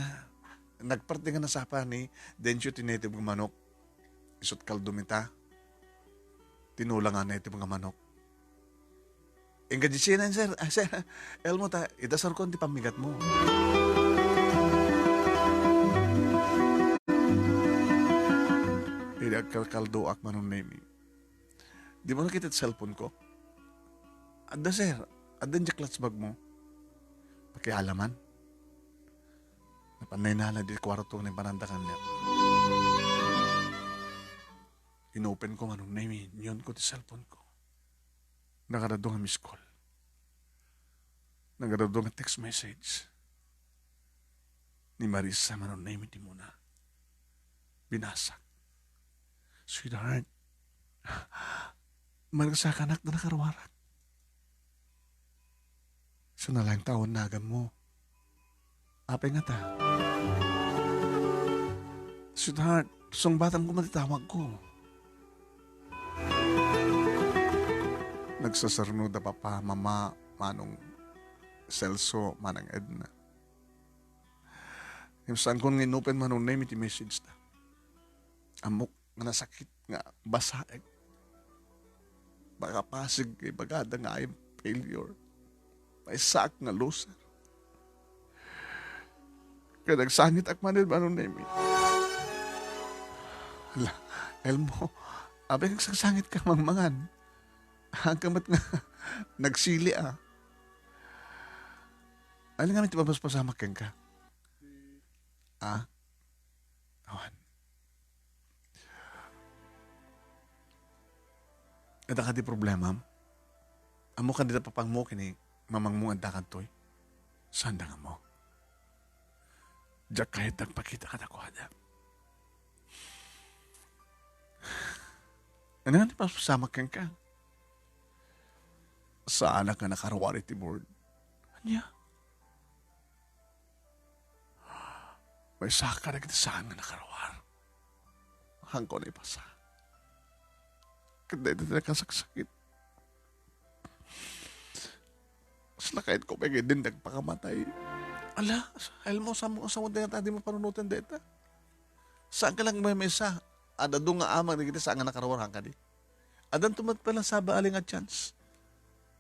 nagparte nga nasapa ni Dencio ti native nga manok. Isut' kaldo mi ta. Tinula nga native nga manok. Inka di sinan, sir. Ah, sir, Elmo ta, idasarkon ti pammigatmo. Idi agkalkaldoak, Manong Nemi. Di mo nakita ti cellphone ko? Adda, sir. Adda diay clutch bag mo. Pakialaman. Napan nainala di kuarto nga impananda kaniak. Inopen ko, Manong Nemi, inyon ko ti cellphone ko. Nagadu nga miss call. Nagadu nga text message. Ni Marissa, Manong Nemi, ti muna. Binasak. "Sweetheart, magsakanak ta nakaruarak." Saan laeng ti awan naganmo? Apay ngata? "Sweetheart, sungbatanko man ti tawagko." Nagsasarno da Papa, Mama, Manong Celso, Manang Edna. Ngem saankon nga inopen, Manong Nemi, ti message da. Ammok nga nasakit nga basaek. Makapasig nga ibagada nga I am failure. Maysaak nga loser. Ket agsangitak manen, Manong Nemi. Hala, Elmo, apay nga agsangsangitka mangmangan? Haan ka met nga nagsili, ah. Ania ngamin ti mapaspasamak kenka? Ah? Awan. Adda kadi problemam? Ammok kadi ti apapangmo ken ni mamangmo nga adda kadtoy? Saanda nga ammo. Diak kayat nga agpakita kadakuada. Ania ngamin ti mapaspasamak kenka? Saanak nga nakaruar iti board. Ania? Maysaka dagiti saan nga nakaruar. Haanko a ipasa. Ket dayta ti nakasaksakit. Kasla kayatko pay nga idi nagpakamatay. Ala, Elmo, saanmo, saanmo dayta, dimo panunoten dayta. Saanka la nga maymaysa. Adda adu nga amang dagiti saan nga nakaruar, haan kadi. Addanto met pay la sabali nga chance.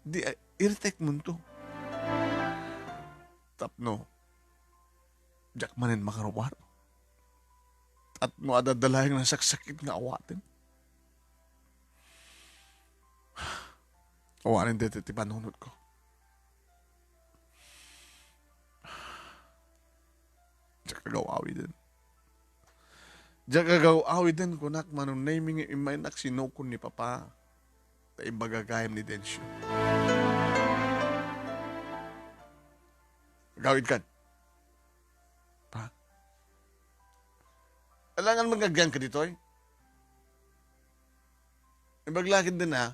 Di, eh, i-retake monto. Tapno diak manen makaruar. Tapno adda laeng nasaksakit nga awaten. Awanen dayta ti panunotko. Diak agaw-awiden. Diak agaw-awiden, kunak, Manong Nemy, nga immaynak sinukon ni Papa ta ibaga gayam ni Dencio. Agawidkan. Pa? Alangan man nga agyanka ditoy? Imbag la ketdin, ha?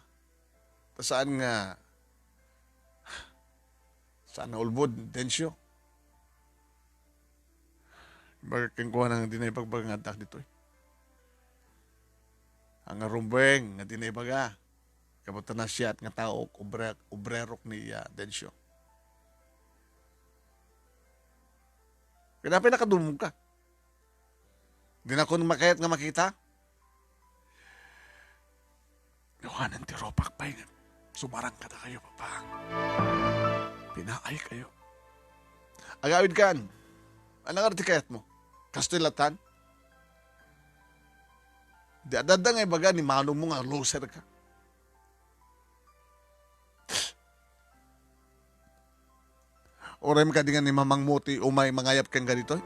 Ta saan nga, saan nga ulbod, Dencio? Imbagak kenkuana nga dina ibagbaga nga addak ditoy. Haan nga rumbeng nga dina ibaga. Kabutta nasayaat nga tao, obre-, obrerok ni, ah, Dencio. Kayat pay nakadumogka. Dinakon makayat nga makita. Awanen ti rupak pay nga sumarang kadakayo, Papa. Pinaaykayo. Agawidkan. Ania ngarud ti kayatmo? Kastoy lattan? Di adda nga ibaga ni manongmo nga loser ka. Uray kadi nga ni mamangmo ti umay mangayab kenka ditoy?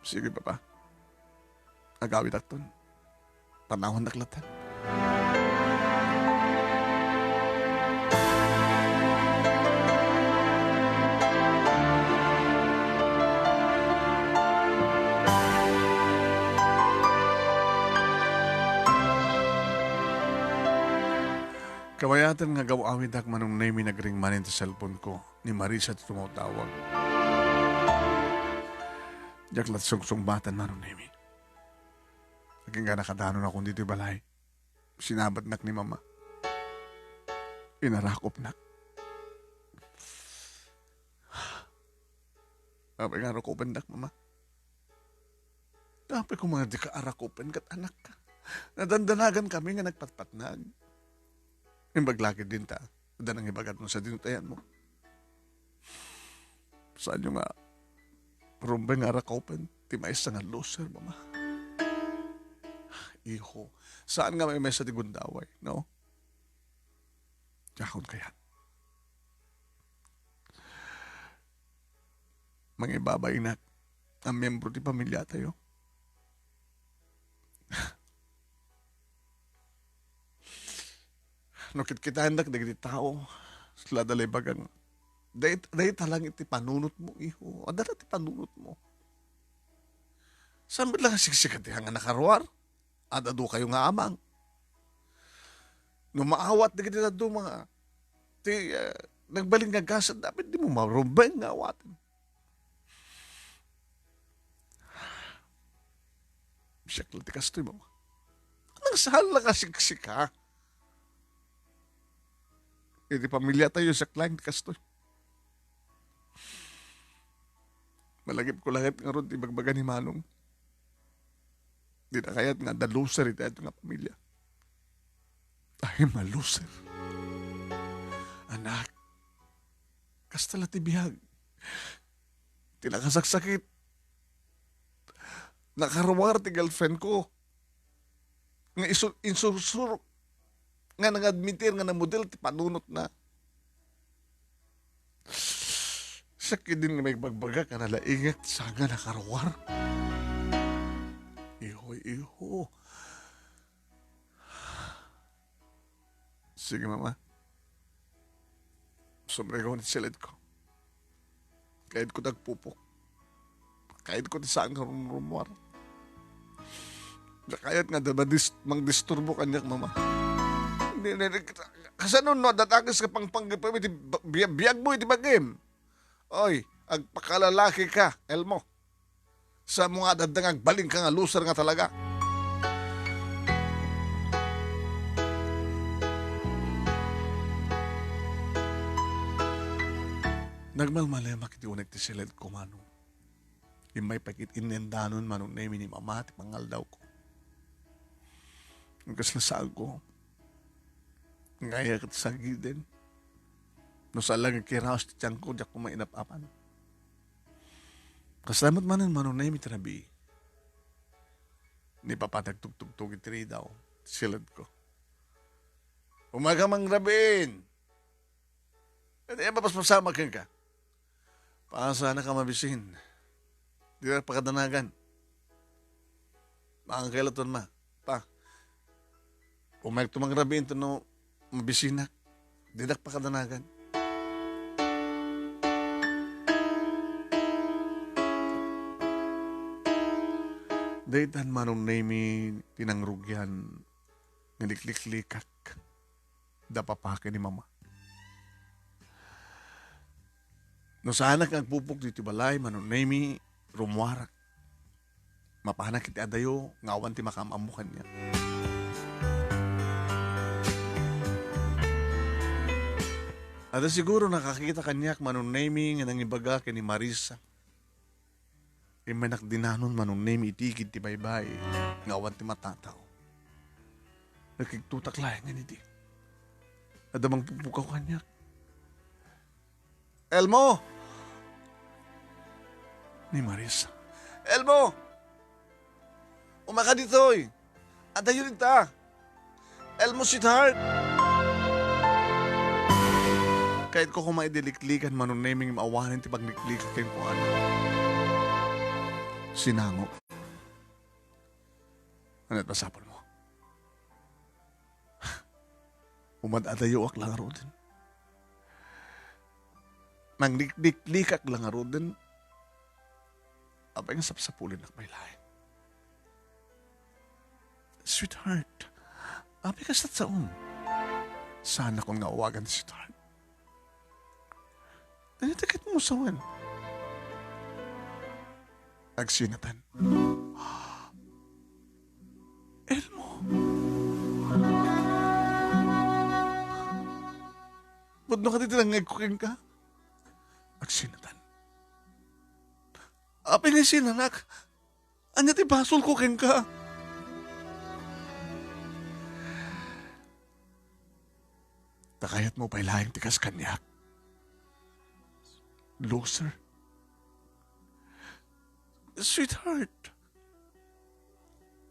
Sige, Papa. Agawidakton. Panawandak lattan. Kabayaten nga agaw-awidak, Manong Nemy, nagring manen ti cellphone ko. Ni Marisa ti tumawtawag. Diak la sungsungbatan, Manong Nemy. Agingga nakadanon akon ditoy balay. Sinabatnak ni Mama. Inarakupnak. Apay nga arakupendak, Mama? Apay koma nga dika arakupen ket anakka? Nadandanagan kami nga nagpatpatnag. Imbag la ketdin ta, adda nangibagat no sadino ti ayanmo. Saanyo nga rumbeng nga arakupen ti maysa nga loser, Mama? Iho, saan nga maymaysa ti gundaway, no? Diakon kayat. Mangibabainak a miyembro ti pamiliatayo. No kitkitaendak dagiti tao, sila da la ibaga nga, "Day-, dayta lang iti panunotmo, iho. Adda la ti panunotmo." Saan met la nga siksika ti haan nga nakaruar? Ad-adu kayo nga amang. No maawat dagiti dadduma nga ti, ah, nagbalin nga gasat, dapat dimo marumbeng nga awaten. Siak la ti kastoy, Mama. Anang saan la nga siksika? Iti pamiliatayo, siak laeng ti kastoy. Malagipko la ket ngarud ti ibagbaga ni Manong. Dina kayat nga adda loser iti adu nga pamilia. I'm a loser. Anak, kasta la ti biag. Ti nakasaksakit. Nakaruar ti girlfriend ko. Nga isu-, insursuro. nga nangadmitir nga namudel ti panunotna. Sakit din nga maigbagbaga nga nalaingek ti sanga a karuar. Ihoy, iho. Sige, Mama. Sumrego ni silid ko. Kayat ko dagpupok. Kayat ko ti saan nga rumrumuar. Kayat nga da madis-, mangdisturbo kaniak, Mama. Ni, ni, ni, kasano no, datakis ka pangpanggipem iti ba-, biya-, biag mo iti bagim? Oy, agpakalalaki ka, Elmo. Sa mo nga dadda nga agbalin ka nga loser nga talaga. Nagmalmalemak iti unek ti silid ko, Manong. Immay pay ket innendanon, Manong Nemi, ni Mama ti pangaldaw ko. Kasla saan ko. Ngaya ket sagiden. No saan lang nga kiraos ti tiangko, diak ko mainap-apan. Kasla met manen, Manong Nemi, ti rabii. Ni Papa nagtugtugtog iti ridaw, silid ko. Umayka mangrabiin! Iti mapaspasamak kenka. Pasanak a mabisin. Dinak pakadanagan. Makangkailaton ma. Pa. Umayk tumangrabiin ta no mabisinak. Dinak pakadanagan. Daytan Manong Nemi ti nangrugian nga likliklikak da Papa ken ni Mama. No saanak nga agpupok ditoy balay, Manong Nemi, rummuarak. Mapanak iti adayo nga awan ti makaam-ammo kaniak. Adda siguro nakakita kaniak, Manong Nemi, nga nangibaga ken ni Marisa. Immaynak dinanon, Manong Nemi, iti igid ti baybay nga awan ti matataw. Nakigtotak laengen idi. Adda mangpupukaw kaniak. "Elmo!" ni Marisa. "Elmo! Umaka ditoy! Adayo dita! Elmo, sweetheart!" Kayatko koma idi liklikan, Manong Nemi, ngem awanen ti pagliklikak kenkuana. Sinangok. Ania ti masapulmo? Umad-adayoak la ngaruden. Nanglikliklikak la ngaruden. Apay nga sapsapulennak pay laeng? Sweetheart, apay kasta ti saom? Saanakon nga awagan sweetheart. Ania ti kayatmo sawen? Agsinatan. Elmo. Pudno kadi ti nangngegko kenka? Agsinatan. Apay nga isinanak? Ania ti basolko kenka? Ta kayatmo pay laeng ti kas kaniak? Loser. Sweetheart,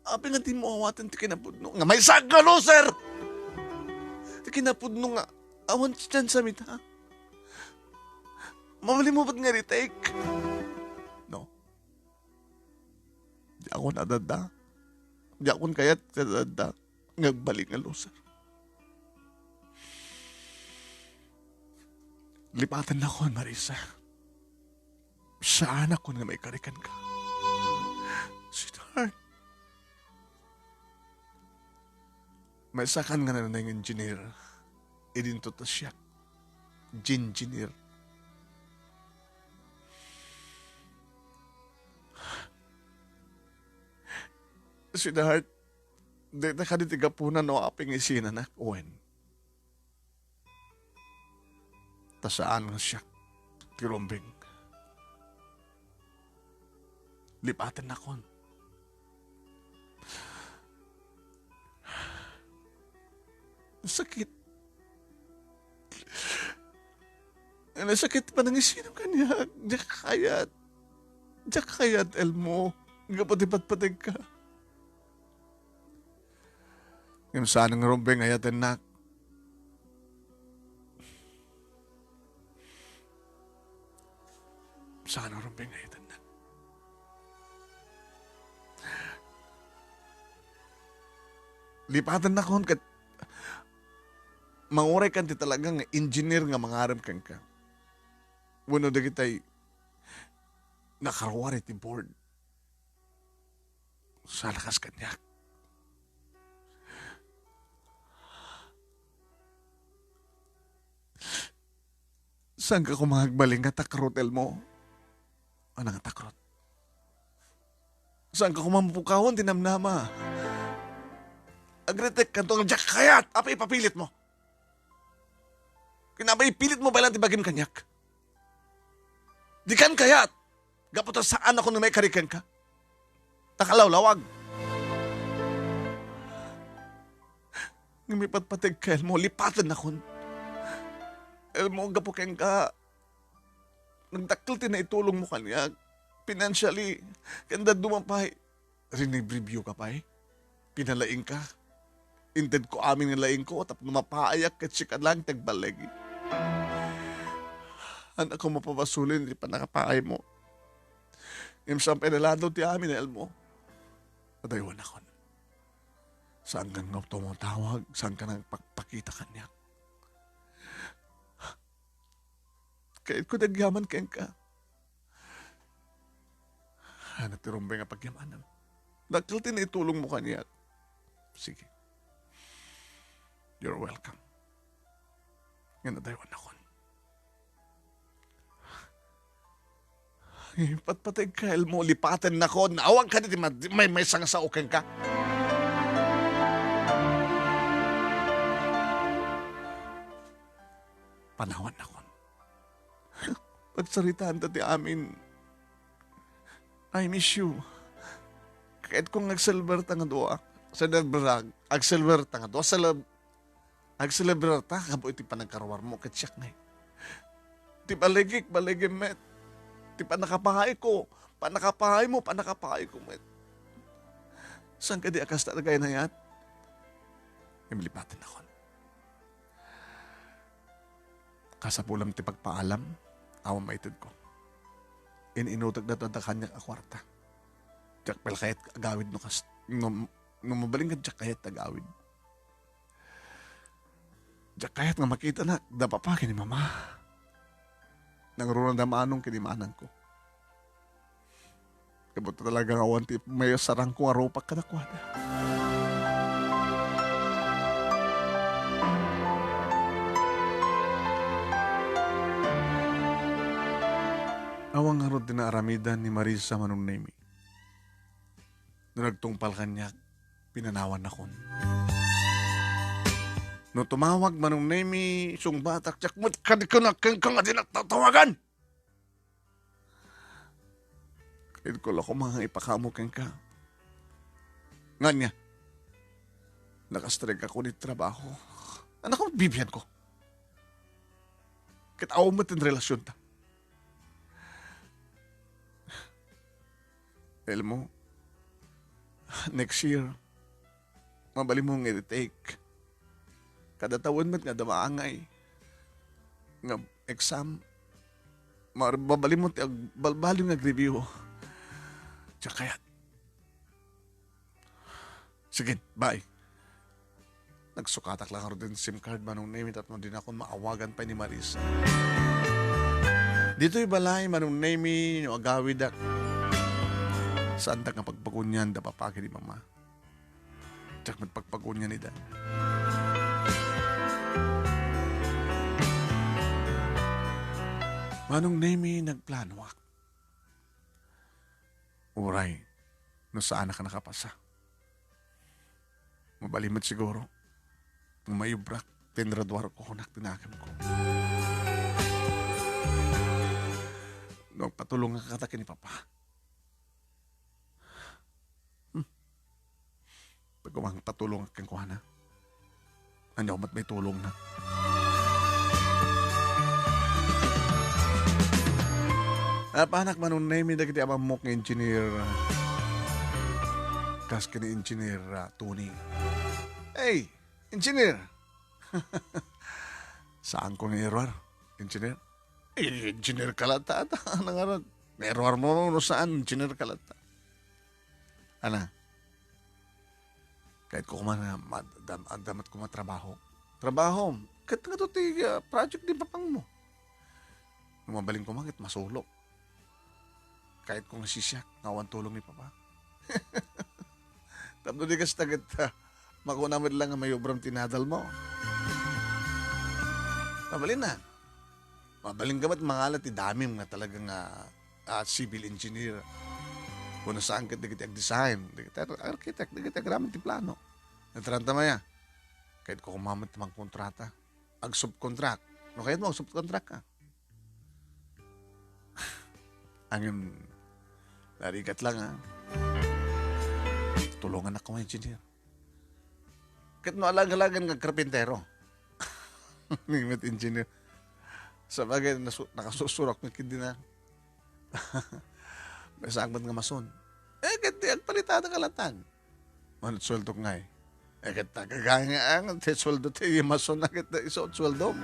apay nga dimo awaten ti kinapudno nga maysaak nga loser? Ti kinapudno nga awan ti tiyansam ita. Mabalinmo met nga retake? No. Diakon adada. Diakon kayat ti adada nga agbalin nga loser. Lipatennakon, Marisa. Saanakon nga maikari kenka. Sweetheart. Maysakan nga naneng engineer. Idinto ta siak. Gingineer. Sweetheart, dayta kadi ti gapuna no apay nga isinanak, wen? Ta saan nga siak ti rumbeng. Lipatennakon. Sakit. Nasakit ti panangisinam kaniak. Diak kayat. Diak kayat, Elmo. Gapu ti patpategka. Ngem saan nga rumbeng nga ayatennak. Saan a rumbeng nga itanna. Lipatennakon ket manguraykan ti talaga nga engineer nga mangarem kenka. Wenno dagitay nakaruar iti board. Saan a kas kaniak? Saanka koma agbalin nga takrot, Elmo? Ania nga takrot? Saanka koma mapukawan ti namnama? Agritek kanto nga diak kayat. Apay ipapilitmo? Kinapay ipilitmo pay laeng ti bagim kaniak. Dikan kayat. Gapu ta saanakon nga maikari kenka. Nakalawlawag. Ngem ipatpategka, Elmo, lipatennakon. Elmo, gapu kenka, nagdakkel ti naitulongmo kaniak. Financially, ken dadduma pay. Rinibribiuka pay. Pinalaingka. Intedko amin nga laingko tapno mapaayak ket sika laeng ti agballigi. Ania koma a pabasolem ti pannakapaaymo? Ngem saan pay naladaw ti amin, Elmo. Adaywanakon. Saankan nga tumatawag, saankan nga agpakpakita kaniak. Kayatko ti agyaman kenka. Ania ti rumbeng a pagyamanam? Dakkel ti naitulongmo kaniak. Sige. You're welcome. Ngem adaywannakon. Ipatpategka, Elmo, lipatennakon. Awan kadi ti ma-, maymaysa nga sao kenka. Panawannakon. Pagsaritaanta ti amin. I miss you. Kayatko nga agselebrarta nga dua. Selebra-, agselebrarta nga dua. Seleb-, agselebrarta gapu iti panagkaruarmo ket siak ngay. Ti baligik, baligim met. Ti pannakapaayko, pannakapaaymo, pannakapaayko met. Saan kadi a kasta nagaynayat? Imlipatennakon. Kasapulam ti pagpaalam, awan maitedko. In-inutek dayta adda kaniak a kuarta. Diak pay la kayat agawid no kas-, no, no mabalin nga diak kayat agawid. Diak kayat nga makitanak da papa ken ni mama. Nangruna da Manong ken ni manangko. Gapu ta talaga nga awan ti maisarangko nga rupak kadakuada. Awan ngarud ti naaramidan ni Marisa, Manong Nemy. No nagtungpal kaniak, pinanawannakon. No tumawag Manong Nemy, sungbatak, diak met kadi kunana kenka nga dinak tatawagan. Kayatko la koma nga ipakaammo kenka. Ngania, nakastrikak iti trabaho. Ania koma bibianko? Ket awan met ti relasionta. Elmo, next year, mabalinmo nga i-retake. Kada tawen met nga adda maangay nga exam, mar-, mabalinmo ti ag-, balbaliw nga agreview. Diak kayat. Sige, bye. Nagsukatak la ngarud ti sim card, Manong Nemy, tapno dinakon maawagan pay ni Marisa. Ditoy balay, Manong Nemy, no agawidak, saandak nga pagpagunian da papa ken ni mama. Diak met pagpagunian ida. Manong Nemy, nagplanoak. Uray, no saanak a nakapasa. Mabalin met siguro. No mayubrak, tinraduar ko kunak ti naganko. No agpatulongak kata ken ni papa. Hmm. Pagkuman patulongak kenkuana. Ania met maitulongna? Napanak, Manong Nemy, dagiti amammok nga engineer. Kas ken ni Engineer, ah, Tony. Hey, Engineer! Saanko nga iruar, Engineer? Eh, engineer ka latta, ata. Nangarag. Pero aram mo no saan, engineer ka latta. Ana, kayatko koma nga mad-, dam-, adda met koma trabaho. Trabaho, ket nga to ti, ah, project ni papang mo. No mabalin koma, ket masulok. Kayatko nga sisiak, nga awan tulong ni papa. Tapno di kasta ket, ah, makuna met lang nga mayubram ti nadal mo. Mabalin na. Mabalin ka met mangala ti damim nga talaga nga, ah, civil engineer. Wenno saan ket dagiti ag-design, dagiti ar-, architect, dagiti agraman ti plano. Nataranta maya. Kayatko koma met mangkontrata. Ag-subcontract. No kayat mo, ag-subcontract ka. Ngem, narigat lang, ha? Tulongan ako nga engineer. Ket no alag-alagan nga karpintero. Ni met engineer. Sabagay, nasu-, nakasusurak met ket di na. May sakbet nga mason. Eh, ket di agpalitada kalatan. Manut sueldo ngay. Eh, ket tagaganga ang ti sueldo ti mason na ket isu sueldo.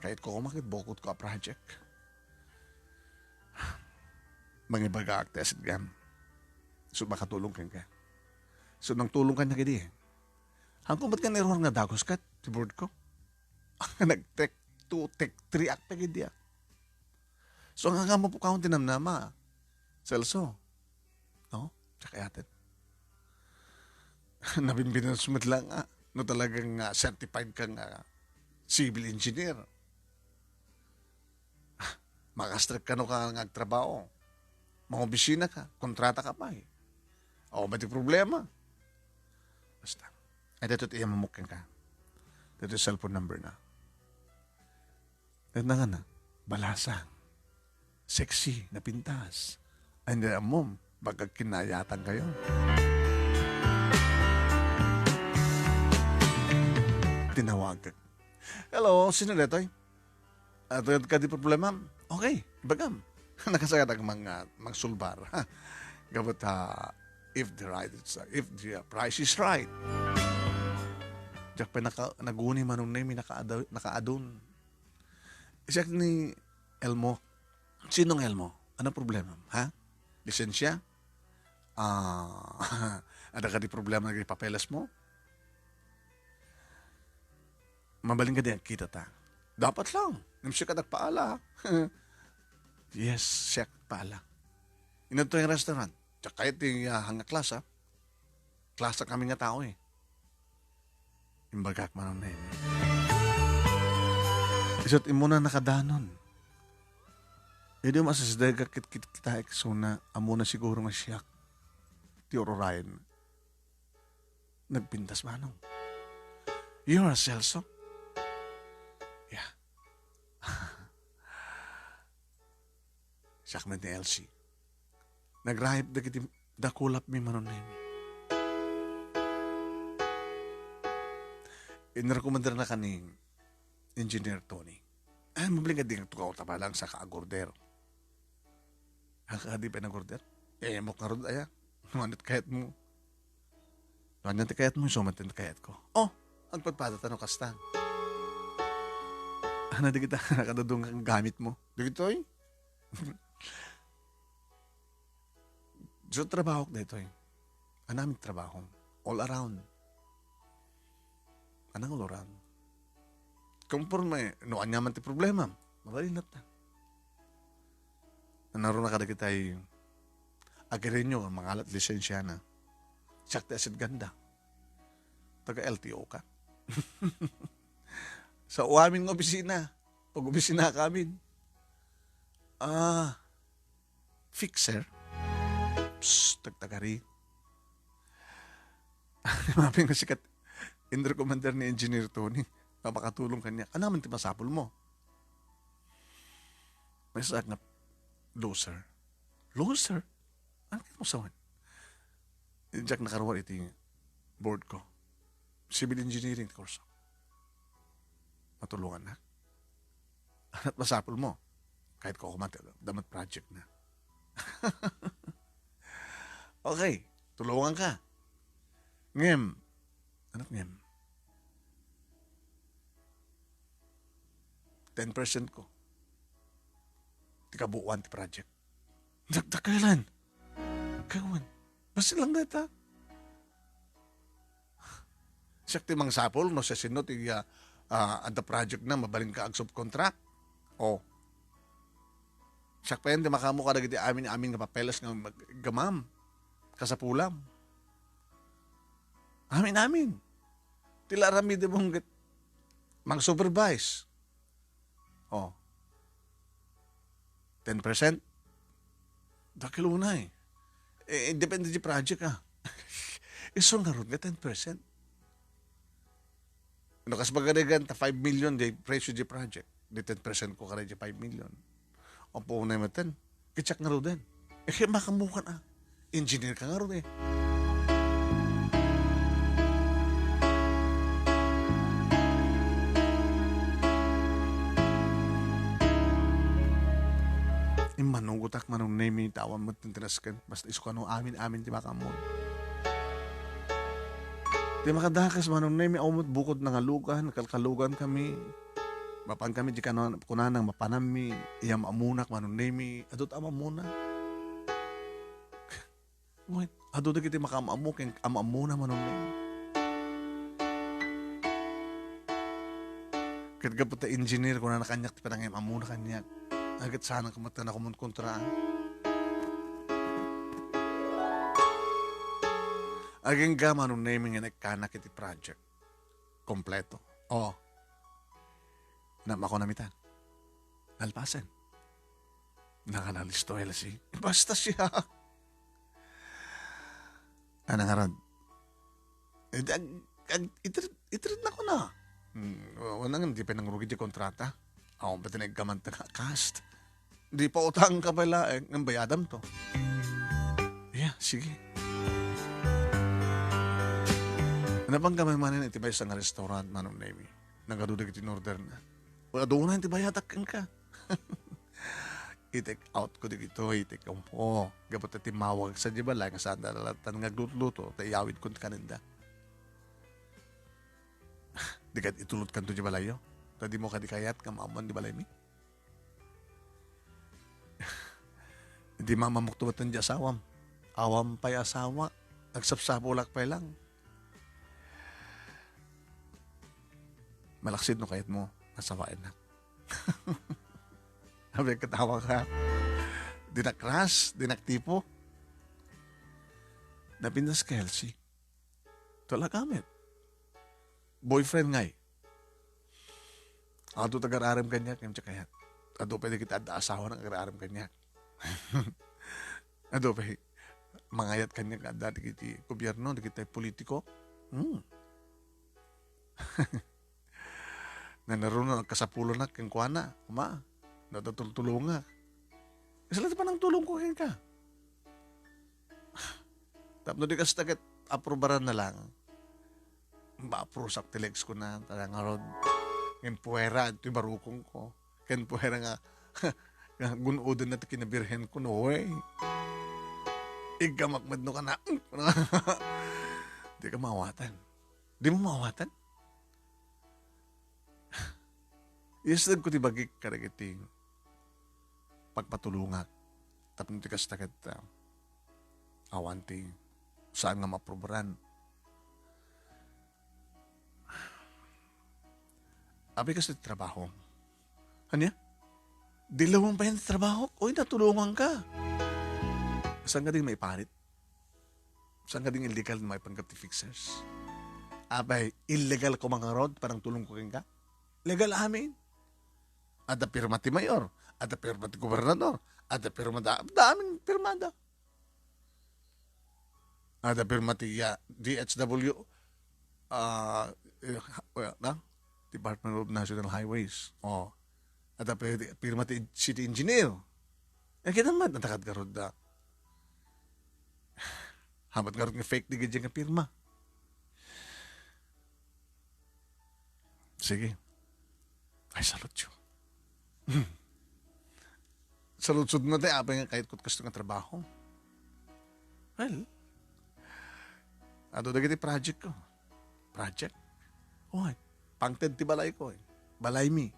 Kayatko koma ket bukod ko a project. Mangibagaak ti asidgam. So, makatulong kenka. So, nangtulong kaniak idi. Haanko met nga nairuar nga dagus ket ti board ko. Nag-take two, take three ak dagidi, ah. So, nga nga mapukawan ti namnama, Celso. No? Tsaka yatet. Nabinbinas met lang, ah. No talagang, ah, certified ka nga civil engineer. Makastrek kano ka nga agtrabaho. Mangobisina ka, kontrata ka pay. Awan met ti problema. Basta. Ay, dito ti iyamamok kenka. Dito ti cellphone number na. Dito na nga na. Balasang. Sexy, napintas. Ay, hindi, amom. Pagkagkinayatan kayo. Tinawag ka. Hello, sino detoy? Ato kadi problema? Okay, ibagam. Nakasagad ak mang, ah, mangsulbar. Gapu ta, if the right is, if the, uh, price is right. Diak pa naka-, naguni manong na yung nakaada-, nakaadun. Siak ni Elmo. Sinong Elmo? Ano problema, ha? Lisensya? Ah, ada kadi problema nga papeles mo? Mabalin kadi agkita ta? Dapat lang. Ngem siak nagpaala. Yes, siak paala. Inadto yung restaurant. Tsaka iti, ah, hanga klasa. Klasa kami nga tao, eh. Imbagak manong na ini. Isut' imuna nakadanon. Idi umasasdega kit-, kit-, kita eksuna, amuna siguro nga siak. Ti ururayan. Nagpintas manong. "You are Celso?" "Yeah." Siak met ni Elsie. Nagrayep dagiti dakulapmi manong na ini. Inrekomendarna ka ni Engineer Tony. Ay, mabalin nga di nga tukaw ta balang sa kaagorder. Ang kadi pa nag-order? Eh, mo karod aya. Manit kayat mo. Ania ti kayat mo, isu met ti kayat ko. Oh, agpadpada ta no kasta. Ana di kita nakadudong nga gamit mo. Dagitoy? So, trabaho daytoy. Anaming trabaho. All around. Anang all around. Konforme, no, ania man ti problema. Mabalin ta. Nanaro na kadagitay agirenyo, mangalat lisensiana. Siak ti asidganda. Taga L T O ka. Sa uamin nga opisina. Pag-opisina ka amin. Ah, fixer. Psst, tagtagari. Mapi nga sikat, inrekomendar ni Engineer Tony. Mapakatulong kaniak. Ania man ti masapul mo? Maysa nga loser. Loser? Ano kaya mo sawan? Diak nakaruar iti board ko. Civil engineering ti kurso. Matulungan na. Ania ti masapul mo? Kayatko koma ti, damat project na. Okay, tulungan ka. Ngem, ania ti ngem? Ten percent ko. ti kabuoan ti project. Dakdakelen. Kawan. Basta lang dayta. Siak ti mangsapul no siasino ti, ah, ah, adda project na, mabalinka ag-subcontract. O. Siak pay ti makaammo kadagiti amin-amin nga papeles nga mag-, gamam. Kasapulam. Amin-amin. Ti la aramidem ket mang-supervise. O. Ten percent? Dakkel unay. Eh, depende di project, ah. Isu ngarud nga ten percent. No, kas bagarigan ta five million di presyo di project. Di ten percent ko kara di five million. Apo unay met ten. Ket siak ngaruden. Eh, kaya makamukan, ah. Engineer ka ngarud, eh. Immanugotak, Manong Nemi, ta awan met ti nasken. Basta isu kano amin-amin ti makaammo. Ti makadakes, Manong Nemi, awan met bukod nangalugan, kalkalugan kami. Mapan kami, di kano, kunanang mapananmi, iya maamunak, Manong Nemi, adut a mamuna. Wait, adu dagiti makaam-ammo ken am-ammona, Manong Neng. Ket gapu ta engineer, kunana kaniak ti panangam-ammona kaniak. Aget saan ka met nga nakumonkontra. Agingga, Manong Neng, nga nagkanak iti project. Kompleto. Oh. Namakon a mitan. Nalpasen. Nakana listo, Elsie. Basta siya. Ana ngarud? Eh, di ag-, ag-, itired, itired na ko na. Hmm, wa-, wala nga, di pa nangrugi di kontrata. Ako pa tinagkaman ta nga cast. Di pa utang ka pala, eh, ng bayadam to. Yeah, sige. Napanggamay manen iti maysa nga restaurant, Manong Nemi. Nagaduda iti in-order na. Aduna ti bayadak kenka. I-take out ko dagitoy, i-take home ko. Gapu ta timmawag sa di balay nga saan da lalatan nga agluto-luto, ta iyawid ko kanenda. Di ket itulod kanto di balayyo. Ta dimo kadi kayat nga maammoan di balaymi. Di mamamukto met di asawam. Awan pay asawa. Agsapsapulak pay lang. Malaksid no kayatmo, asawaennak. Abi, katawa ka. Dinak ras, dinak tipo. Napintas ka, Elsie. Talaga met. Boyfriend ngay. Adu ti agar-arem kaniak, ngem ti kayat. Adu pay dagiti adda asawa nga agar-arem kaniak. Adu pay mangayat kaniak nga adda dagiti gobierno, dagiti politiko. Hmm. Nanaruna, nagkasapulonak kenkuana, kuma, natatultulongak. Kasla ti panangtulongko kenka. Tapno di kasta ket aprobaran na lang. Ba, aprusak ti legs ko na, talaga ngarud. Ngem puwera, ito'y barukong ko. Ken puwera nga, nga gun-oden na ti kinabirhen ko, no way. Iggamak met no kana. Di ka maawatan. Di mo maawatan? Iyasideg ko ti bagik kadagiti pagpatulongak. Tapno ti kasta ket, ah, awan ti saan nga maprobaran. Abi, kasta ti trabaho. Ania? Dilawem pay ti trabaho? Oy, natulongan ka. Saan ka di maiparit? Saan ka ding illegal nga maipanggap ti fixers? Apay, illegal ko mangarod, panangtulong ko kenka? Legal amin. Adda pirma ti mayor, adda pirma ti gobernador, adda pirma da, da amin pirmada. Adda pirma ti, ah, D H W, ah, eh, well, na? Department of National Highways. Oh. Adda pi-, pirma ti city engineer. Eh, kita man, natakad garud da. Hamat garud nga fake di gadyan nga pirma. Sige. I salute you. Saludsod mo, te, apay nga kayat ko kasto nga trabaho. Well, adu dagiti project ko. Project? Oy, pangted ti balay ko, eh. Balay mi.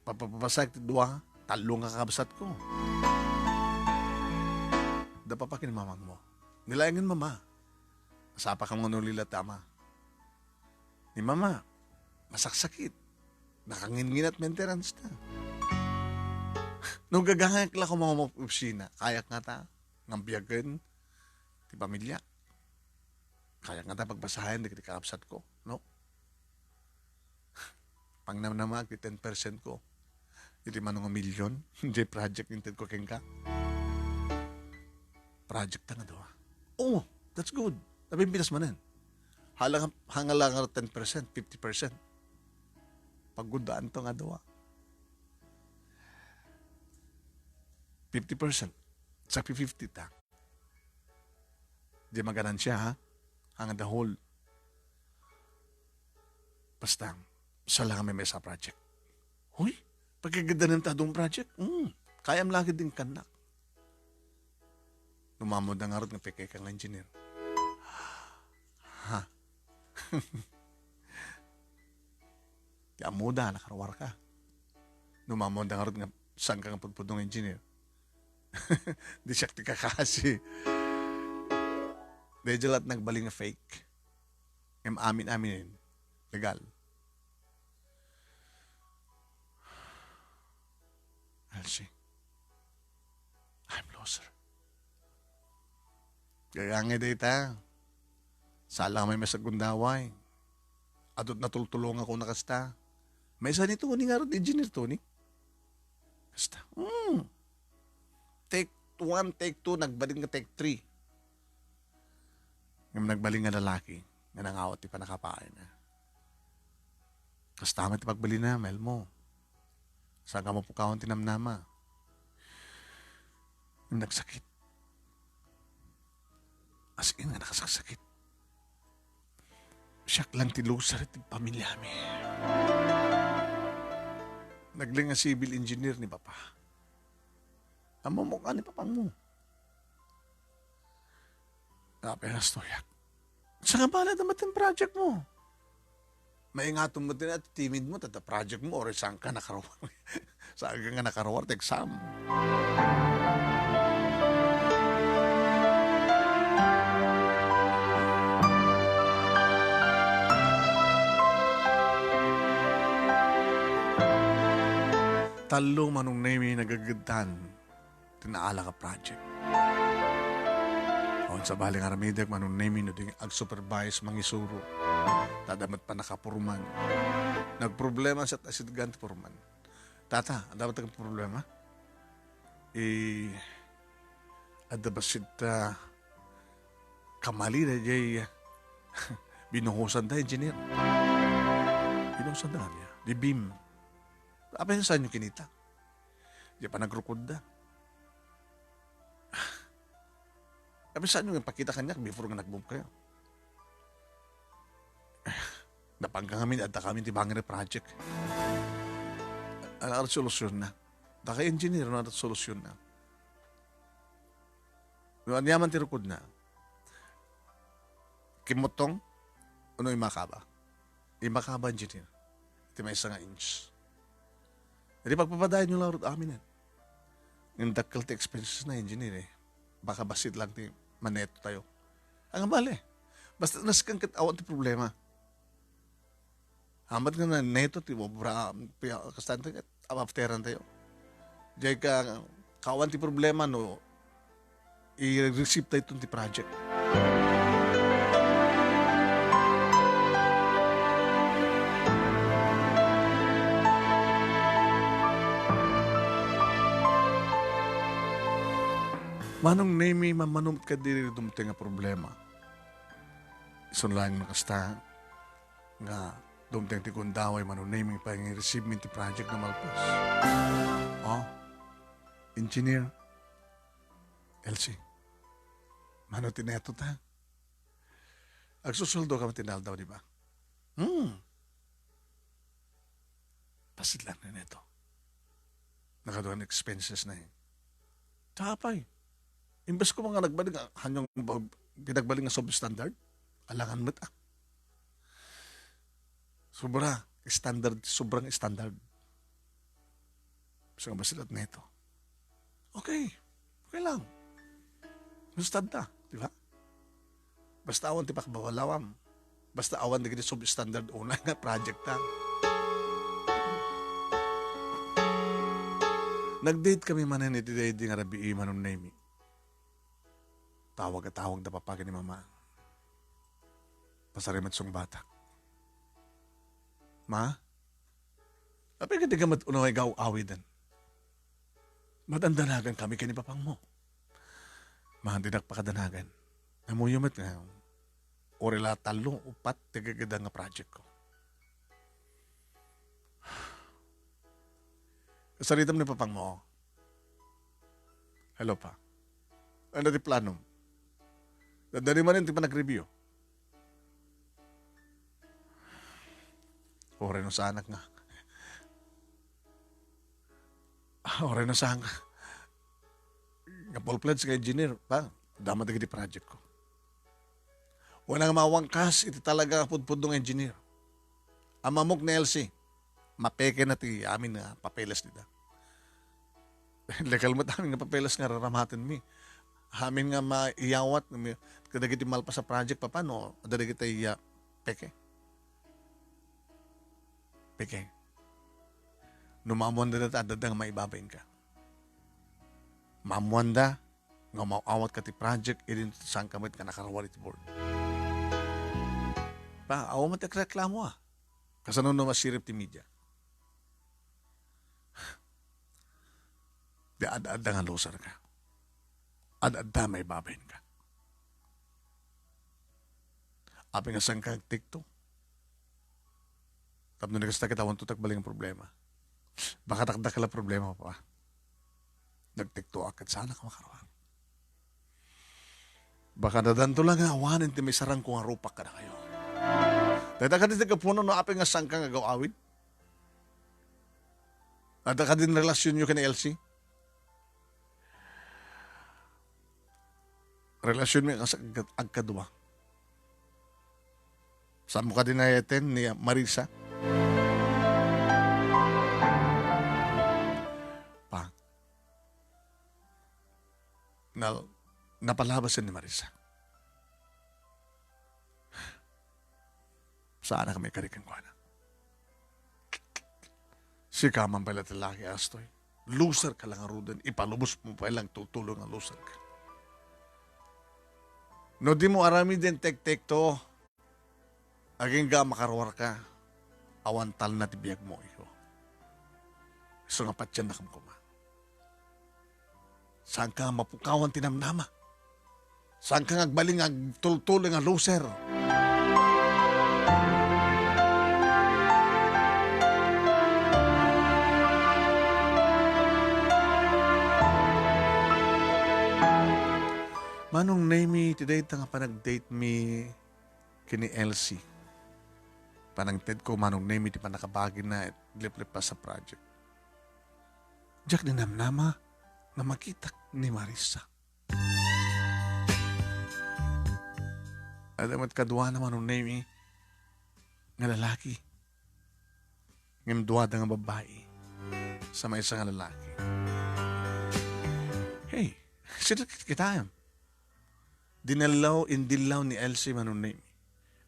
Papapasak ti dua, Tallo nga kakabsatko. Da papa ken mamangmo. Ni laengen mama. Nasapakam nga nulila ti ama. Ni mama, masaksakit. Nakangingina ti maintenance na. No gagangayek la koma nga opisina, kayak ngata nga biagen ti pamilya. Kayak ngata pagbasahen dagiti kakabsatko, no? Pangnamnamaak ti ten percent ko. Iti mano nga milyon, diay project intedko kenka. Project ta nga dua. Oh, that's good. Napimpinas manen. Hala nga, hanga lang nga ten percent, fifty percent. Paggudaanto nga dua. Fifty percent. Sa fifty ta. Di maganansia, ha? Hanga the whole. Basta, sala nga may mesa project. Hoy, pagkagadanan ta dong project? Mm, kayam lagi din kanak. Lumamo da ngarud nga peke ka nga engineer. Ha? Ti ammoda, nakaruar ka. Lumamo da ngarud nga saan ka nga pudpudno nga engineer. Di siak ti kakasi. Dahil lahat nagbalin nga fake. Em amin-amin. Legal. Elsie, I'm loser. Gagangay dayta. Sala may masagundaway. Adut natultulong ako na kasta. May isa ni Tony nga ron, engineer Tony. Kasta. Hmm. Take one, take two, nagbalin nga take three. Ngem nagbalin nga lalaki nga nangawat ti pannakapaayna. Kasta met ti pagbalina, Melmo. Saan ka mapukawan ti namnama? Ngem nagsakit. As in nga nakasaksakit. Siak lang ti loser iti pamiliami. Nagling nga civil engineer ni Papa. Ammom kua ni Papangmo. Apay nga istoyak. Saan nga bahala met ti project mo? Maingatom met ti timid mo, ta project mo, or saan ka nakaruar. Saan ka nga nakaruar, ti exam. Tallo, Manong Nemy, nagagedtan ti naala nga project. Awan sabali nga aramidek, Manong Nemy, no di ag-supervise, mangisuro. Ta adda met pannakapuruman. Nagproblema sa asidgan ti puruman. Tata, adda met problema? Eh, adda bassit, ah, kamali daydiay binuhusan da, engineer. Binuhusan da niya. Di beam. Apay saanyo kinita? Di panagrukod da. Apay saanyo nga ipakita kaniak before nga nag-move kayo? Napangga ngamin, adda kami ti bangir project. Ano ang solusyon na? Taka engineer, ano ang solusyon na? No, aniaman ti rukod na? Kimmutong? Ano imakaba? Imakaba, engineer. Iti maysa nga inch. Iti pagpapadayon nyo lang rod amin, eh. Ngem dakkel ti expenses na, engineer, eh. Baka bassit lang ti maneto tayo. Ang bale. Basta nasken ket awan ti problema. Amat nga na neto ti obra, pi-, kastan ti ket afteran tayo. Diay ka, kawan ti problema no i-receive tayo ti project. Manong Nemy, mammanum kadiri dumteng nga problema. Isu laeng no kasta nga dumteng ti gundaway, Manong Nemy, pay nga i-receive mi ti project nga malpas. Oh, engineer, Elsie, mano ti neto ta? Agsusueldo ka met ti aldaw, di ba? Hmm. Bassit lang ni neto. Nakaduan expenses na, eh. Apay. Imbes ko nga nagbalin nga, hanyang bag-, pinagbalin nga substandard. Alangan met, ah. Sobra. Standard, sobrang standard. So, nga basilat neto. Okay. Okay lang. Gusto da, di ba? Basta awan ti pakabalawam. Basta awan dagiti substandard unay nga project ta. Nag-date kami manen iti daydi nga rabii, Manong Nemi. Tawag a tawag da papa ken ni mama. Pasarimet sungbatak. Ma, apay ket di ka met unay nga aw-awiden? Madandanagan kami ken ni papangmo. Ma, dinak pakadanagan. Ammoyo met nga, uray la tallo, upat ti agegeda nga project ko. Saritam ni papangmo. Hello, pa. Ania ti planom? Dandani manen ti panag-review. Uray no saanak nga. Uray no saan nga. Nga full-fledged nga engineer, pa. Dama dagiti project ko. Wen nga mawangkas iti talaga nga pudpudno nga engineer. Ammok ni Elsie, mapeke na ti amin nga papeles dita. Legal met amin nga papeles nga raramatenmi. Amin nga maiyawat kadagiti malpas a project, papa, no adda dagiti, ah, peke. Peke. No maammoanda dayta, adda nga maibabainka. Maammoanda nga umaw-awat ka ti project, idi saan ka met nga nakaruar iti board. Pa, awan met agreklamo, ah. Kasano no masirib ti media? Di ad-adda nga loser ka. Ad-adda maibabain ka. Apay nga saan ka agtiktok? Tapno ni kasta, ket awan to ti agbalin nga problema. Baka dakdakkel a problema, pa. Nagtiktoak ket saanak a makaruar. Baka nadanto la nga awanen ti maisarangko nga rupak kadakayo. Dayta kadi ti gapuno no apay nga saan ka nga agaw-awid? Adda kadi relasyon yo ken ni Elsie? Relasyon mi nga sa agka-, agkadua. Saan mo kadi nayaten ni Marisa? Pa. Na, napalabasen ni Marisa. Saanak a maikari kenkuana. Sika man pay la ti laki, astoy. Loser ka la ngaruden, ipalubos mo pay la nga tultuloy nga loser ka. No di mo aramiden tektekto, agingga a makaruar ka, awan talna ti biag mo, iho. Isu nga patiennak koma. Saan ka nga mapukawan ti namnama? Saan ka nga agbalin nga agtultuloy nga loser? Manong Nemi, ti dayta nga panag-date mi ken ni Elsie. Panangtedko, Manong Nemi, ti pannakabagina iti leplipas a project. Diak ninamnama nga makitak ni Marisa. Adda met kaduana, Manong Nemi, nga lalaki. Ngem duada nga babbai sa maysa nga lalaki. Hey, sino kitaem? Dinellaw, indillaw ni Elsie, Manong Nemi.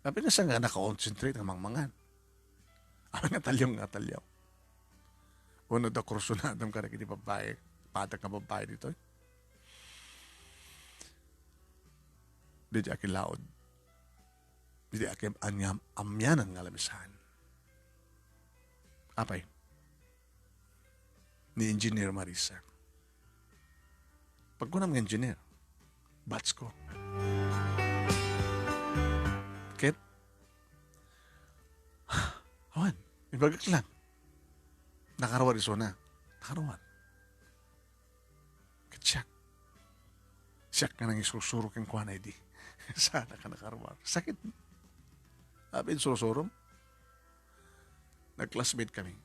Apay nga saan nga naka-concentrate nga mangmangan? Apay nga talyaw nga talyaw? Uno da kursunadam kadagiti babbai, padak nga babbai ditoy. Didi akilaod. Didi aki-, anyam-, amianan nga lamisan. Apay? Ni Engineer Marisa. Pagkunam nga engineer, batch ko. Ket, awan, ibagak lang. Nakaruar isuna. Nakaruar. Ket siak. Siak nga nangisursurok kenkuana idi. Saanak a nakaruar. Sakit. Apay insursurom? Nag-classmate kami.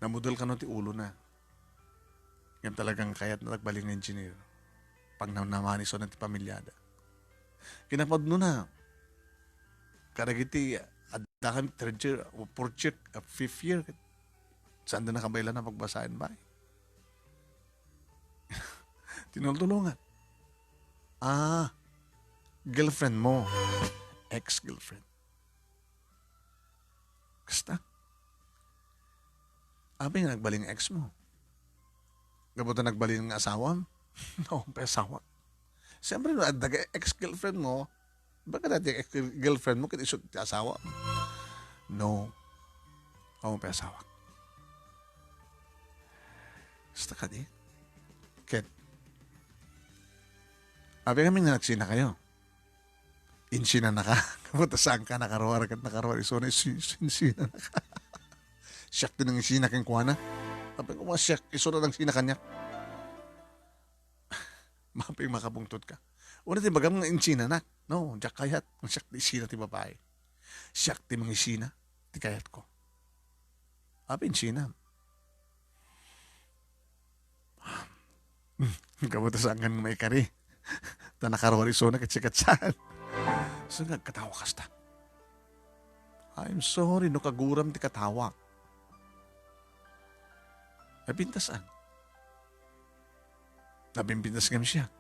Namudel kano ti ulona. Ngem talagang kayatna ti agbalin nga engineer. Pangnamnamani isuna ti pamilyada. Kinapudnona, kadagiti adda kami third year, fourth year, ah, fifth year, Saanda nakabaylan a pagbasaen, bay. Tinultulongan. Ah, girlfriend mo. Ex-girlfriend. Kasta. Apay nga nagbalin nga ex mo? Gapu ta nagbalin nga asawam? Awan pay asawak. Siyempre, no, adda ka ex-girlfriend mo, baka dati ex-girlfriend mo, ket isu ti asawam? No. Awan pay asawak. Basta kadi. Ket, apay ngamin nga nagsinakayo? Insinanaka. Kabuta, saanka nakaruar ket nakaruar isuna, insi-, insinanaka. Siak ti nanginsina kenkuana. Apay nga siak, isuna nanginsina kaniak. Mapay makabungtot ka. Una ti bagam nga insinanak. No, diak kayat. Siak ti isina ti babai. Siak ti mangisina ti kayatko. Apay insina. Kabuta, saankan nga maikari. Ta nakaruar isuna ket siak ket saan. Saan nga agkatawa kasta? I'm sorry no kaguram ti katawa. Napintasan. Napimpintas ngem siak.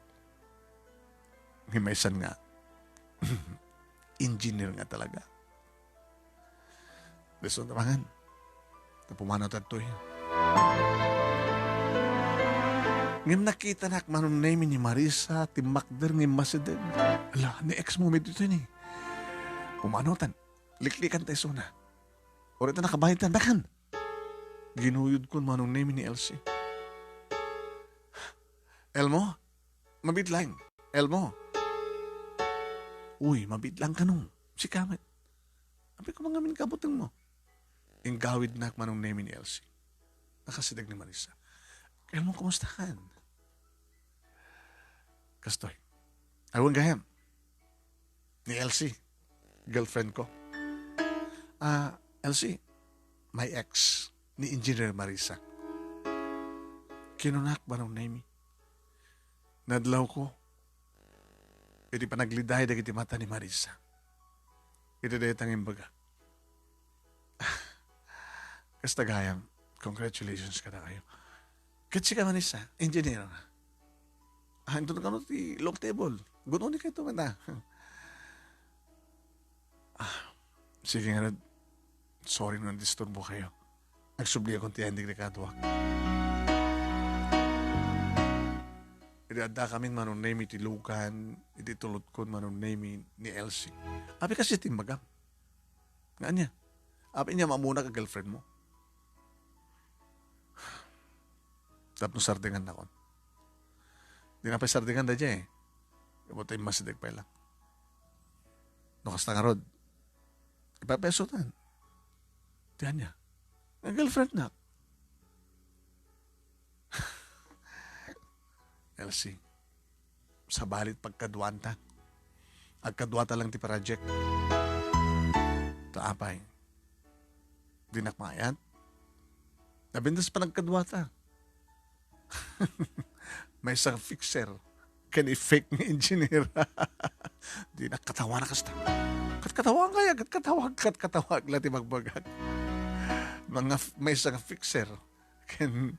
Ngem maysan nga, engineer nga talaga. Gusto na mangan. Pumanaw tayo. Ngem nakitanak Manong Nemi ni Marisa, timmakder nga immasideg. Ala, ni ex mo met ditoy ni. Pumanaw tan. Liklikan tayo isuna. Uray ta nakabayad tan. Dakan. Ginuyod kon Manong Nemi ni Elsie. Elmo, mabiit laeng. Elmo. Uy, mabiit laeng kano. Sika met. Apay ko mangamin kabuteng mo. Inggawidnak Manong Nemi ni Elsie. Nakasideg ni Marisa. Elmo, kumusta kan? Kastoy. Awan gayam. Ni Elsie. Girlfriend ko. Ah, Elsie. My ex. Ni Engineer Marisa. Kinunak Manong Nemi. Nadlaw ko iti panagliday dagiti mata ni Marisa. Iti dayta nga imbaga. Kasta gayam, congratulations kadakayo. Ket sika Marisa, engineer. Ah, inton kano ti long table. Gun-oni kayo to, mata. Ah, sige nga, sorry no nadisturbo kayo. Agsubli akon ti ending ti kaduak. Idi adda kamin Manong Nemi ti lugan, iti tulodkon Manong Nemi ni Elsie. Apay kasi ti imbagam. Nga anya? Apay nya maammonak a girlfriend mo? Tapno sardengannakon. Di na pay sardenganda diay. Gapu ta immasideg pay lang. No kasta ngarud, ipapesotan. Ti anya? Nga girlfriendnak. Elsie, sabali ti pagkaduanta. Agkaduata lang ti project. Ta apay? Dinak maayat? Napintas panagkaduata. Maysa nga fixer. Ken ni fake nga engineer. Dinak katawanak kasta. Ket katawag kaya, ket katawag, ket katawag la ti bagbagak. Mga f-, maysa nga fixer. Ken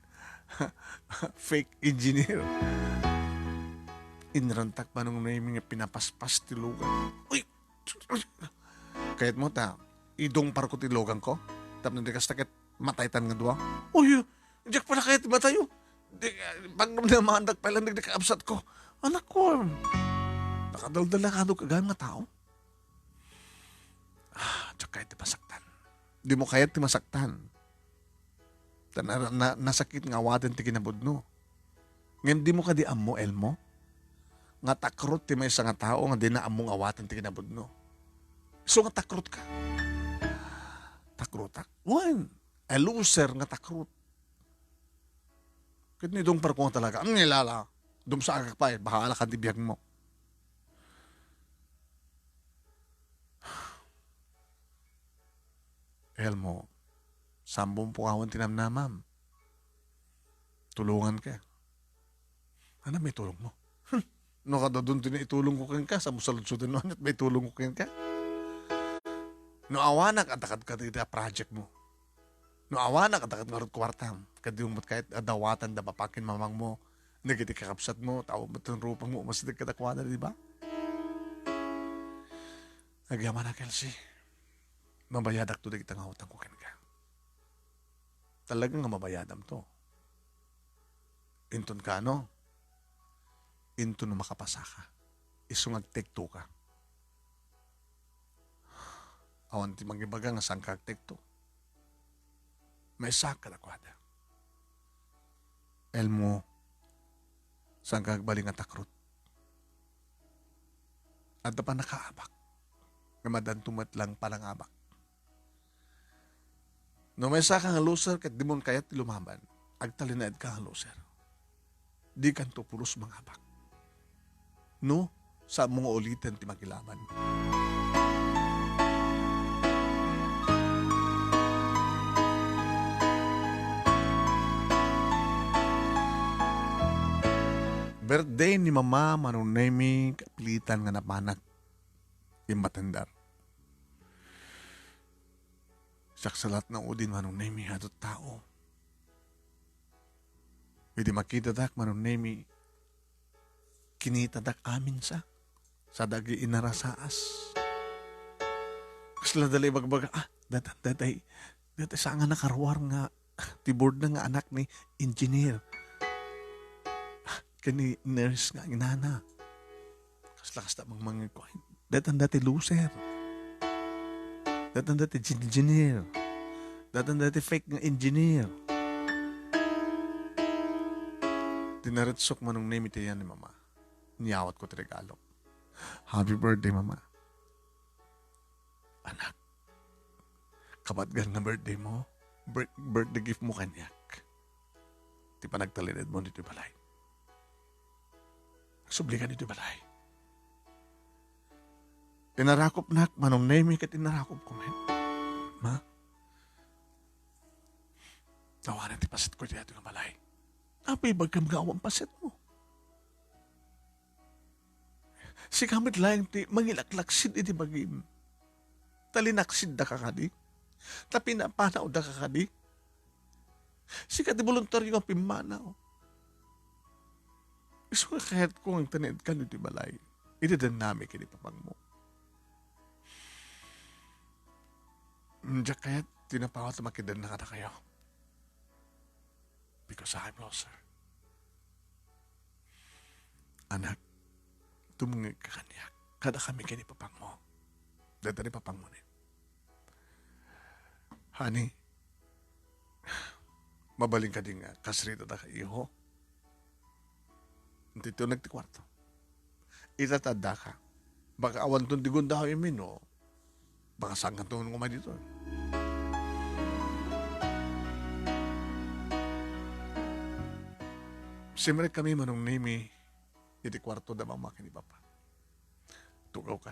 fake engineer. Inrantak Manong Nemi nga pinapaspas ti lugan. Uy! Kayat mo ta, idungparko ti luganko? Tapno di kasta ket mataytan nga dua? Uy, diak pala kayat matayo. Di, pag namnamaandak pay lang, di, di kaabsat ko. Anak ko, nakadaldal na kadog agan nga tao. Ah, diak kayat ti masaktan. Di mo kayat ti masaktan. Ta na, na, nasakit nga awaten ti kinapudno. Ngem di mo kadi ammo, Elmo, nga takrot ti maysa nga tao nga dina ammo nga awaten ti kinapudno. So nga takrot ka. Takrotak? Wen, a loser nga takrot. Ket ni dungparko nga talaga. Ang nilala, dumsa agak pa eh, bahala ka di biag mo. Elmo, sambong pukawan ti namnamam. Tulungan ka. Ano may tulong mo? Hmm. No kadadun ti itulong ko kenka, sa musaludsudan no, ano may tulong ko kenka? No awanak, adda kad-, kad-, iti project mo. No awanak, adda ket ngarud kuartam. Ket dimo met kayat a dawatan da babakin mamangmo, dagiti kakabsatmo, tao met ti rupangmo, umasideg kadakuada, di ba? Agyamanak, Elsie. Mabayadakto dagiti nga utangko kenka. Talaga nga mabayadamto. Inton kano, inton no makapasaka, isu nga agtektoka. Awan ti mangibaga nga saanka agtekto. Maysaak kadakuada. Elmo, saanka agbalin nga takrot. Adda pannakaabak nga madanto met lang panangabak. No maysaka nga loser ket dimon kayat ti lumaban, agtalinaedka nga loser. Dikanto pulos mangabak. No, saanmo nga uliten ti makilaban. Birthday ni Mama Manong Nemi, kapilitan nga napanak. Immatendar. Siak sa latta nga udi, Manong Nemi, adu ti tao. Idi makitadak, Manong Nemi, kinitadak amin sa, sa dagiti inarasaas. Kasla da la ibagbaga, "Ah, datan, datay, datay saan nga nakaruar nga ti board na nga anak ni engineer. Ah, ken ni nurse nga inana." Kasla kasta mangmangikuan. Datan dati loser. Datan dati engineer. Datan dati fake nga engineer. Dinaretsok, Manong Nemi, ti ayan ni Mama. Inyawatko ti regalo. "Happy birthday, Mama." "Anak, kabatgan nga birthday mo, bir-, birthday gift mo kaniak, ti panagtalinaedmo ditoy balay. Nagsubli ka ditoy balay. Inarakopnak, Manong Nemi, ket inarakopko met. Ma, awanen ti pasetko iti adu nga balay. Apay ibagam nga awan pasetmo? Sika met laeng ti mangilaklaksid iti bagim. Ta linaksidda ka kadi? Ta pinapanawda ka kadi? Sika ti boluntario nga pimmanaw. Isu nga kayatko nga agtalinaedkan iti balay. Iti dennami ken ni papangmo. Diak kayat ti napawat a makidanna kadakayo. Because I'm loser. Anak, tumngeg ka kaniak. Kada kami ken ni papangmo. Dayta ni papangmo ni. Honey, mabalin kadi nga kasritaka, iho? Inti ti uneg ti kuarto. Ita ta addaka. Baka awanton ti gundawem no baka saankanto nga umay ditoy. Simrek kami, Manong Nemi, iti kuarto da Mama ken ni Papa. Tugawka.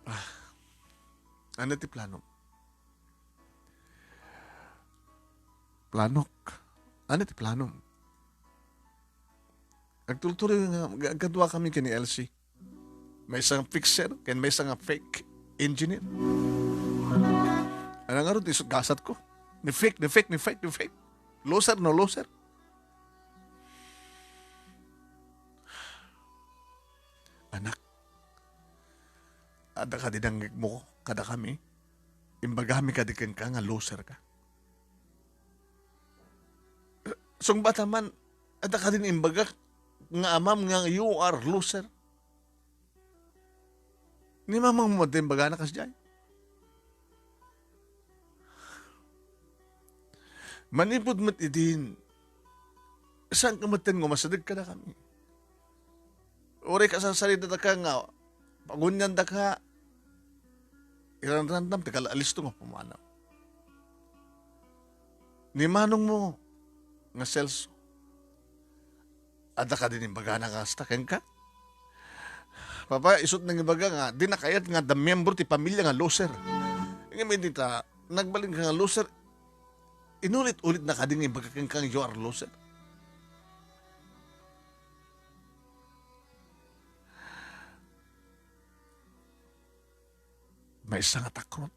Ah, ania ti planom? Planok. Ania ti planom? Agtultuloy nga ag-, agkadua kami ken ni Elsie. Maysa nga fixer, ken maysa nga fake engineer. Ania ngarud ti gasatko? Ni fake, ni fake, ni fake, ni fake. Loser, no loser. Anak, adda kadi nangngegmo kadakami? Imbagami kadi kenka nga loser ka? Sungbata man, adda kadi imbagak nga amam nga you are loser? Ni mamangmo met ti imbagana kasdiay? Manipud met idin, saanka metten nga umasideg kadakami? Uray kasasaritataka nga paguniandaka, iranrantam ti kal-, alisto nga pumanaw. Ni manongmo nga Celso, adda kadi imbagana nga kasta kenka? Papa, isut nangibaga nga, di na kayat nga adda miyembro ti pamilya nga loser. Ngem idi ta, nagbalinka nga loser, inulit-ulit na kadi nga ibaga kenka nga you are loser? Maysa nga takrot.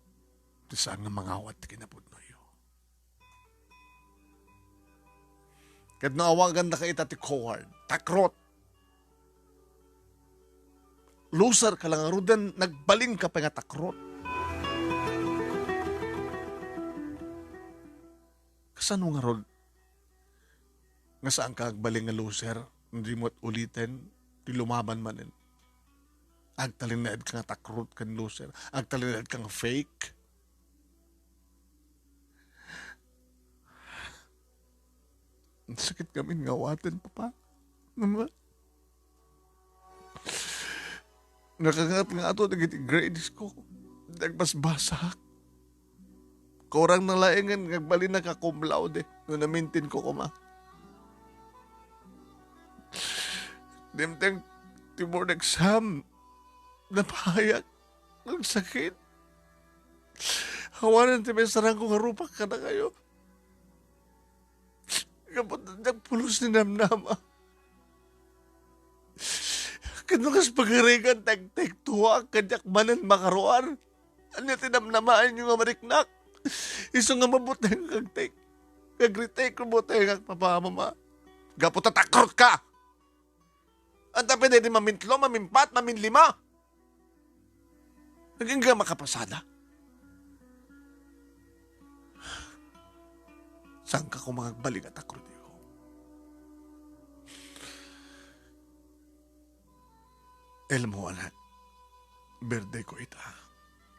ti saan nga mangawat ti kinapudnoyo. Ket no awagannaka ita ti coward, takrot, loser ka lang ngaruden, nagbalinka pay nga takrot. Kasano ngarud nga saanka agbalin nga loser, no dimo uliten ti lumaban manen? Agtalinaed ka nga takrot ken loser. Agtalinaed ka nga fake. Sakit ngamin nga awaten, Papa. Mama. Nakangat nga ato dagiti grades ko. Nagbasbasak. Kurang na laengen nga agbalinak a cum laude no namintin ko koma. Dimteng ti board exam. Napahayak. Nagsakit. Awanen ti maestra ko nga rupak kadakayo. Gapu ta diak pulos ni namnama. Ket no kas pagarigan, tagtektuak, ket diak manen makaruar. Ania ti namnamaenyo nga mariknak? Isu nga mabuteng kag tek-, kag retake ko butengak, Papa, Mama. Gapu ta takrot ka! Anta pwede di mamintlo, mamimpat, maminlima? Naging ka makapasada? Saan ka kung mangagbalik at akrutiko? Elmo, anak, birthday ko ita.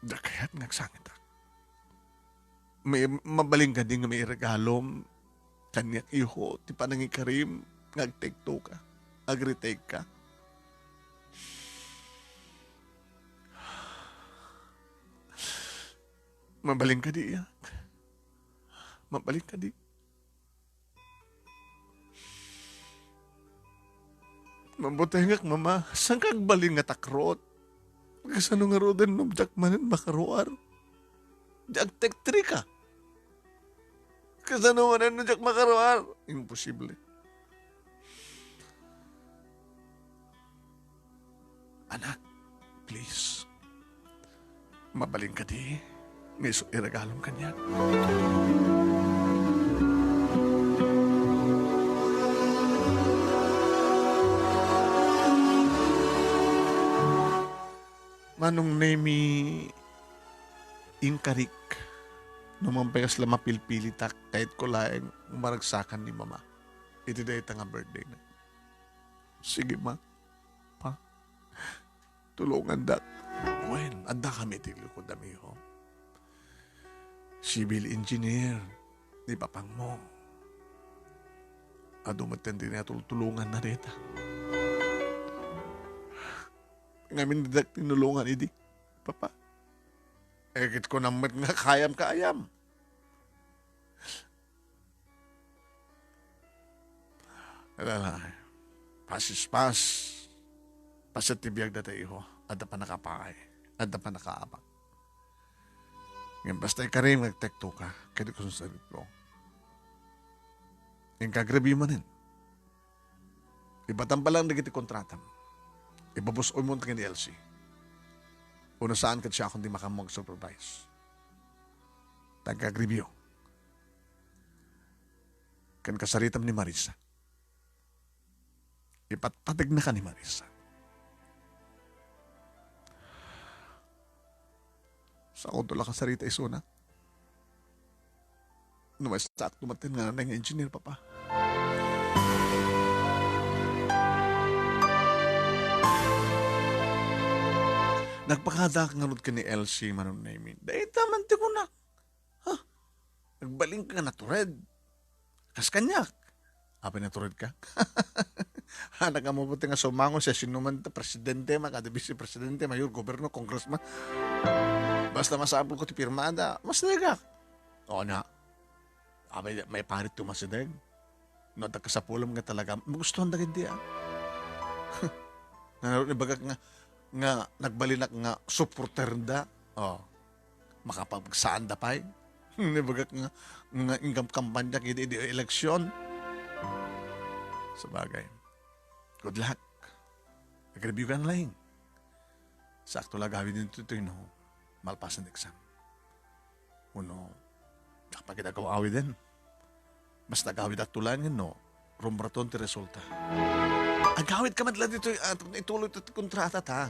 Dakayat nga agsangitak. May, mabalin ka din nga may regalom. Kaniak, iho, ti panangikarim nga agtekto ka, agretake ka. Mabalin ka di, iyak? Mabalin ka di? Mabutengak, Mama. Saan ka agbalin nga takrot? Kasano ngaruden no diak manen makaruar? Diak tektrika. Kasano manen no diak makaruar? Imposible. Anak, please. Mabalin ka di, nga isu-, iregalom kaniak. Manong Nemi, inkarik, no mampay kasla mapilpilitak, kayatko laeng umaragsakan ni Mama iti dayta nga birthday na. Sige, Ma. Pa, tulongandak. Wen, adda kami iti likod, amigo. Civil engineer ni papangmo. Adu met ti natultulonganna dayta. Ngamin didak tinulongan idi, Papa. Eh, ket kunam met nga kayam, kayam. Ala, pas is pas. Paset ti biag data, iho. Adda pannakapaay. Adda pannakaabak. Ngem basta ikarim nga agtekto ka, ket ikusonsaritko. Inka agribyo manen. Ibatam pa lang dagiti kontratam. Ibabus-oy mo ken ni Elsie. Uno saan ket siakon ti makaammo agsupervise. Tagka agribyo. Ken kasaritam ni Marisa. Ipatpategnaka ni Marisa. Saanto la kasarita isuna. No, maestra, sakto met nga nanay nga engineer, Papa. Nagpakadaak ngarud ken ni Elsie, Manong Nemi. Dayta man ti kunak. Ha? Agbalin ka nga natured. Kas kaniak. Apay natured ka? Anak, ammo pay nga sumango siasinoman ta, presidente man, kada vice presidente, mayor, goberno, congressman. Basta masapul ko ti pirmada, masidegak. O, ania? Apay, maiparit ti masideg? No, adda kasapulam nga talaga, magustuhan dagiti, ah. Ngarud, ibagak nga, nga nagbalinak nga supporter da. O. Makapagsaanda pay. Ibagak nga, nga inkamkampanyak idi, idi eleksyon. Sabagay. Good luck. Agribyo ka na laeng. Sakto la gawid ditoy no malpasen exam. Wenno, diak pay kadi agaw-awiden. Mas nagawid a tulayen no, rumraton ti resulta. Agawid ka met la ditoy, ah, ituloy ti kontrata ta.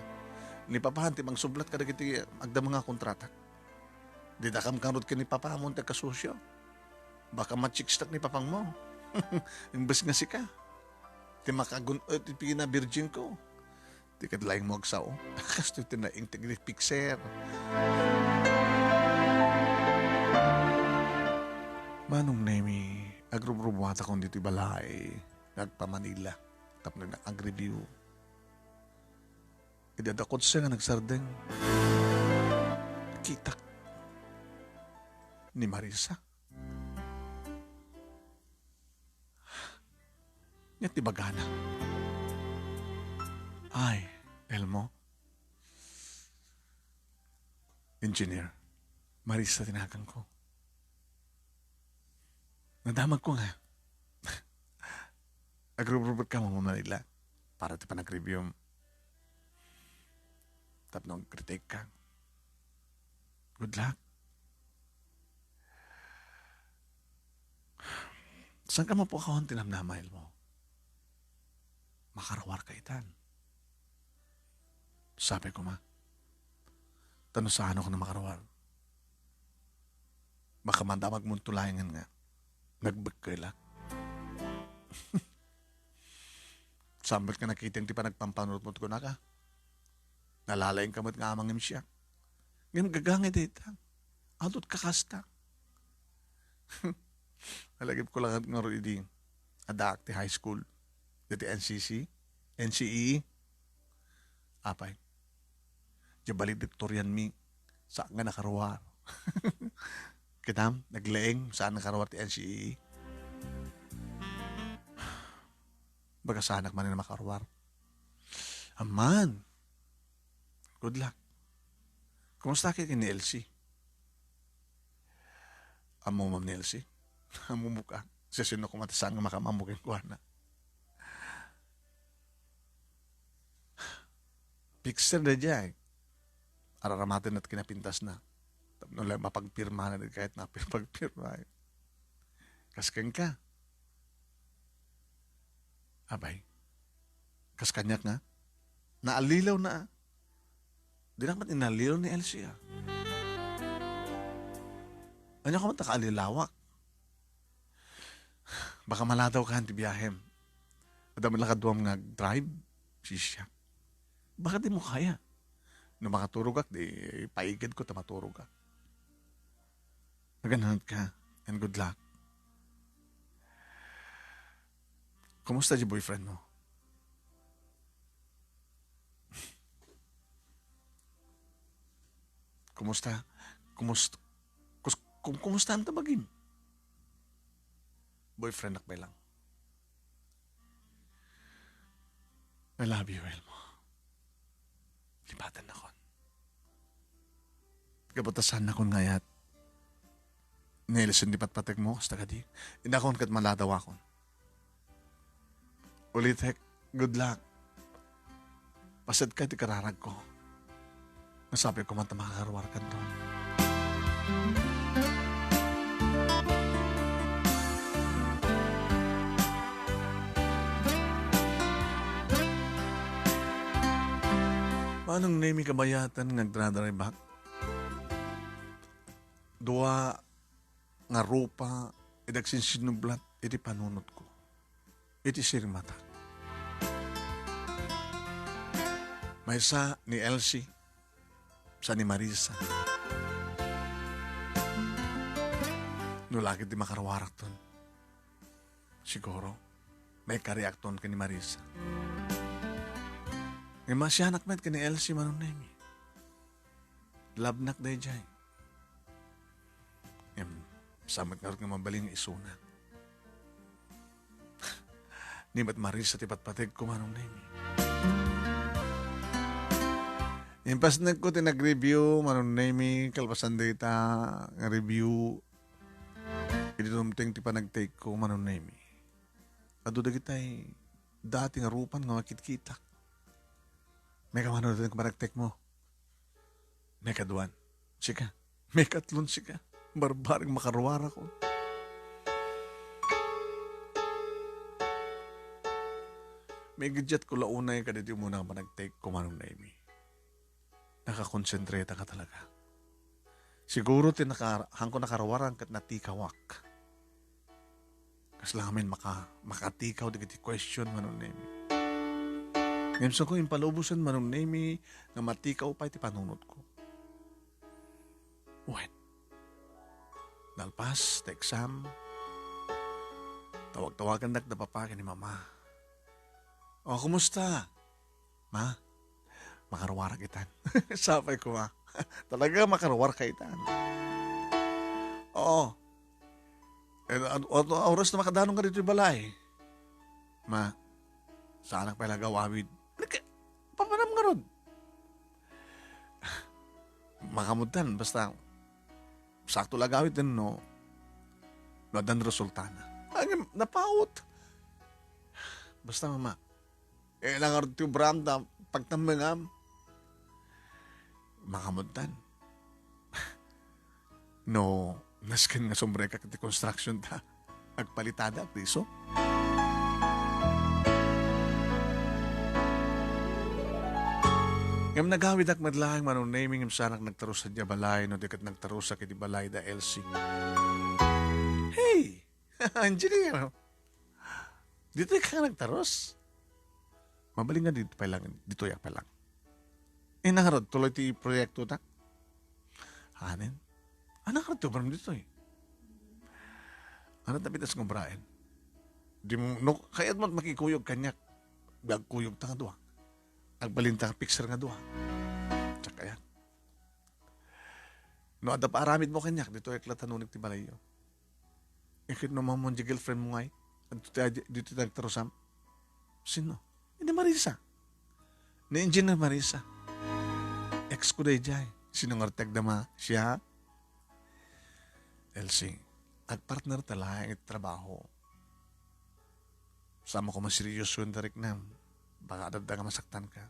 Ni Papa ti mangsublat kadagiti agdama nga kontrata. Didakam kanrud ken ni Papa mo ti kasosyo. Baka machikstak ni Papang mo. Imbes nga sika. Ti makagun-, eh, ti pina virgin ko. Ti kad laeng mo agsao. Kastoy ti naing ti fixer. Manong Nemi, agrubrubuatakon ditoy balay nga agpa-Manila tapno nag-agribio. Idi adda kotse nga nagsardeng, nakitak ni Marisa. Nya ti bagana. Ay, Elmo. Engineer, Marisa ti naganko. Nadamagko nga. Agrubrubutka mo Manila para ti panagreviewm. Tapno agretake ka. Good luck. Saan ka mapukawan ti namnama, Elmo? Makaruar ka itan. Sabi ko ma, tano saan ako na makaruar? Baka madamag mo tulayangan nga. Nagbekkelak. Sambet ka nakiteng ti panagpampanurot mo kunaka. Nalalaing ka met nga amangem siya. Ngem gagangay dayta. Adut ka kasta. Alagip ko lang nga idi. Addaak ti high school. Dati N C C, N C E E. Apay. Di valedictorian mi. Saan nga nakaruar. Kitam, nagleeng, saan nakaruar ti N C E E. Baga saanak man nga makaruar. Amman. Good luck. Kumusta ka ken ni Elsie? Ammo, Ma'am Nelsie? Ammo mo ka. Siasino koma ti saan nga makamammo kenkuana? Fixer daydiay. Araramaten met kinapintasna. Tapno la mapagpirmana dagiti kayatna a pagpirma. Kas kenka. Abay. Kas kaniak nga. Naallilawna, ah. Dinak met inallilaw ni Elsie, ah. Ania koma ta kaallilawak? Baka maladawakan ti biahem. Adda met la kaduam nga agdrive, sisiak. Baka dimo kaya. No makaturogak, di paigidko ta maturogak. Nagannaet ka, and good luck. Kumusta ti boyfriend mo? Kumusta? Kumust-, kus-, kum-, kumusta ang tabagin? Boyfriend ak lang. I love you, Elmo. Lipatennakon. Kabutasan nakon nga ayat. Nelson, di patpatek mo, kasta kadi. Inakon ket maladawakon. Ulitek, good luck. Paset ka ti kararag ko. Nasabi ko man ta makakaruar kanto. Manong Nemi kabayatan nga agdradrive-ak. Dua nga rupa, idi agsinsinublat iti panunotko. Iti sirmatak. Maysa ni Elsie, sa ni Marisa. No la ket ti makaruarakton, siguro, maikariakton ken ni Marisa. Ngem maasianak met ken ni Elsie, Manong Nemi. Love nak daydiay. Ngem, saan met ngarud nga mabalin nga isuna. Ni met Marisa ti patpategko, Manong Nemi. Impasnekko ti nag-review, Manong Nemi, kalpasan dayta nga review, idi tumteng ti panagtake ko, Manong Nemi. Adu dagitay dati nga rupan nga makitkitak. Mega mano dagiti panagtake mo. Mekaduan, sika. Mekatlon, sika. Barbareng makaruarakon. Migiddiatko la unay kadagiti umuna a panagtake ko, Manong Nemy. Nakakonsentrate ka talaga. Siguro ti naka-, haanko nakaruaran ket natikawak. Kasla ngamin maka-, makatikaw dagiti question, Manong Nemy. Ngem saan ko impalubosen, Manong Nemy, nga matikaw pay ti panunotko. Wen, nalpas ti exam, tawag-tawagannak da papa ken ni mama. "O, kumusta? Ma, makaruarak itan." Sapay ko, "Ma, talaga makaruar ka itan." "Oo." "Eh, ano, ano oras na makadanon ka ditoy balay?" "Ma, saanak pay la agawawid." "Papanam ngarud?" "Makamudtan, basta sakto la agawid no, no addan resultana." Ay, napaut. "Basta, mama, eh, nangarud ti obram ta pagtammengam." "Makamudtan. No, nasken nga sumrekak iti construction ta agpalitada, priso." Ngem nagawidak met laeng, Manong Nemy, ngem saanak nagtarus sadiay balay, no di ket nagtarusak iti balay da Elsie. "Hey! Engineer! Ditoy ka nagtarus?" "Mabalin nga ditoy pay lang, ditoy pay lang." "Eh, nangarud tuloy ti proyekto ta?" "Anen? Anang ngarud ti obram ditoy?" "Ano ta bitas nga obraen? Di mo, no, kayat mo makikuyog kaniak. Agkuyog ta nga dua. Agbalin ta nga fixer nga dua. Diak kayat. No adda paaramid mo kaniak, ditoy ak la tanunek ti balayyo." "Eh, ket no mamon di girlfriend mo ngay, adto ti, ditoy nagtarusam?" "Sino?" "Eh, ni Marisa. Ni Engineer Marisa. Ex ko daydiay." "Sino ngarud ti agdama? Siak?" "Elsie, agpartner ta laeng iti trabaho. Saan mo koma seryosoen ti riknam. Baka adda nga masaktan ka."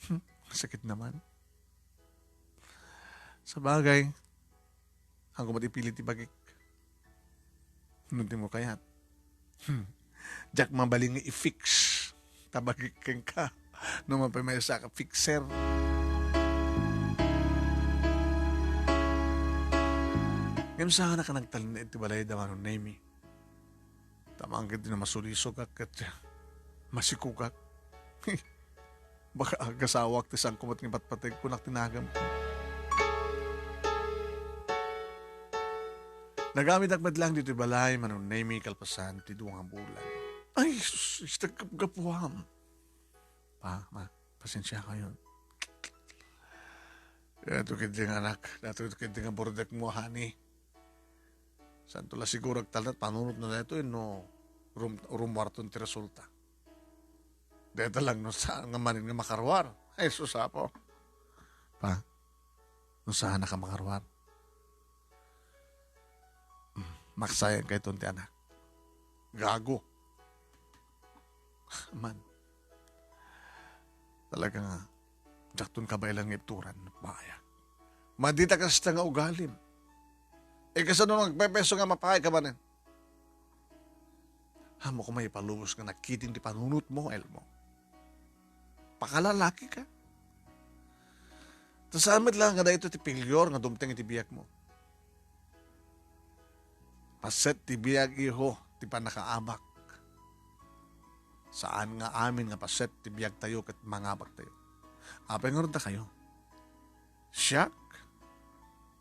"Hmm, sakit naman. Sabagay, haanko met ipili ti bagik. No di mo kayat." "Hmm. Diak mabalin nga i-fix ta bagik kenka no mapaymaysa ka fixer." Ngem saanak a nagtalinaed ti balay da Manong Nemy. Tamang ket no masulisogak ket masikogak. Baka agasawak ti sangko met nga ipatpateg, kunak ti nagamko. Nagawidak met laeng ditoy balay, Manong Nemy, kalpasan ti dua nga bulan. Ay, sus, ita gapgapuam. Pa, ma, pasensia kayon. Daytoy ketdi nga anak, daytoy ketdi nga burdek mo, honey. Saanto la siguro agtalna ti panunot na daytoy no rum-, rummuarton ti resulta. Dayta lang no saan nga manen nga makaruar. Ay, sus, Apo. Pa, no saanak a makaruar. Mm, maksayan kayton ti anak. Gago. Man. Talaga nga, diakton kabaelan nga ituran, bayag. Madita kasta nga ugalim. E, kasano nga agpepeso nga mapaay ka manen? Ammok koma ipalubos nga nakiting ti panunot mo, Elmo. Pakalalaki ka. Ta saan met la nga daytoy ti failure nga dumteng iti biag mo. Paset ti biag, iho, ti pannakaabak. Saan nga amin nga paset ti biagtayo ket mangabaktayo. Apay ngarud dakayo? Siak?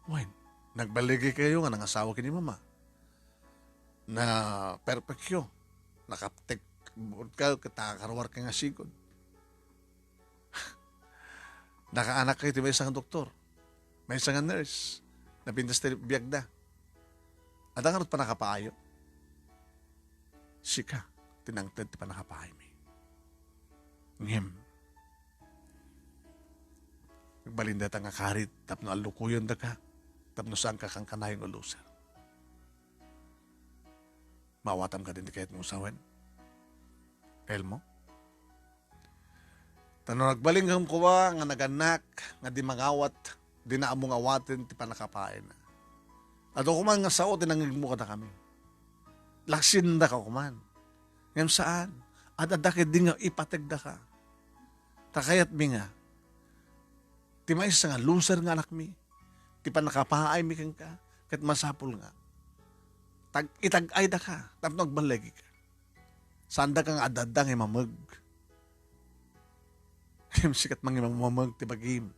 Wen, nagballigaykayo nga nangasawa ken ni mama. Naperpekyo. Nakaptek kayo ket nakakaruar kayo nga sigud. Nakaanakkayo ti maysa nga doktor, maysa nga nurse. Napintas ti biagda. Adda ngarud pannakapaayo? Sika ti nangted ti pannakapaaymi. Ngem, agbalin dayta nga karit tapno allukoyendaka, tapno saanka kankanayon nga loser. Maawatam kadin ti kayatmo a sawen, Elmo? Ta no nagbalin kenkuana nga nagannak nga di mangawat, dina ammo nga awaten ti pannakapaayna. Adu koma nga sao ti nangngegmo kadakami. Laksiendaka koma. Ngem saan. Adda ketdi nga ipategdaka. Ta kayatmi nga, ti maysa nga loser nga anakmi, ti pannakapaaymi kenka, ket masapul nga tag-, itag-aydaka tapno agballigika. Saandaka nga adda-adda nga imameg. Ngem sika met nga imamameg ti bagim.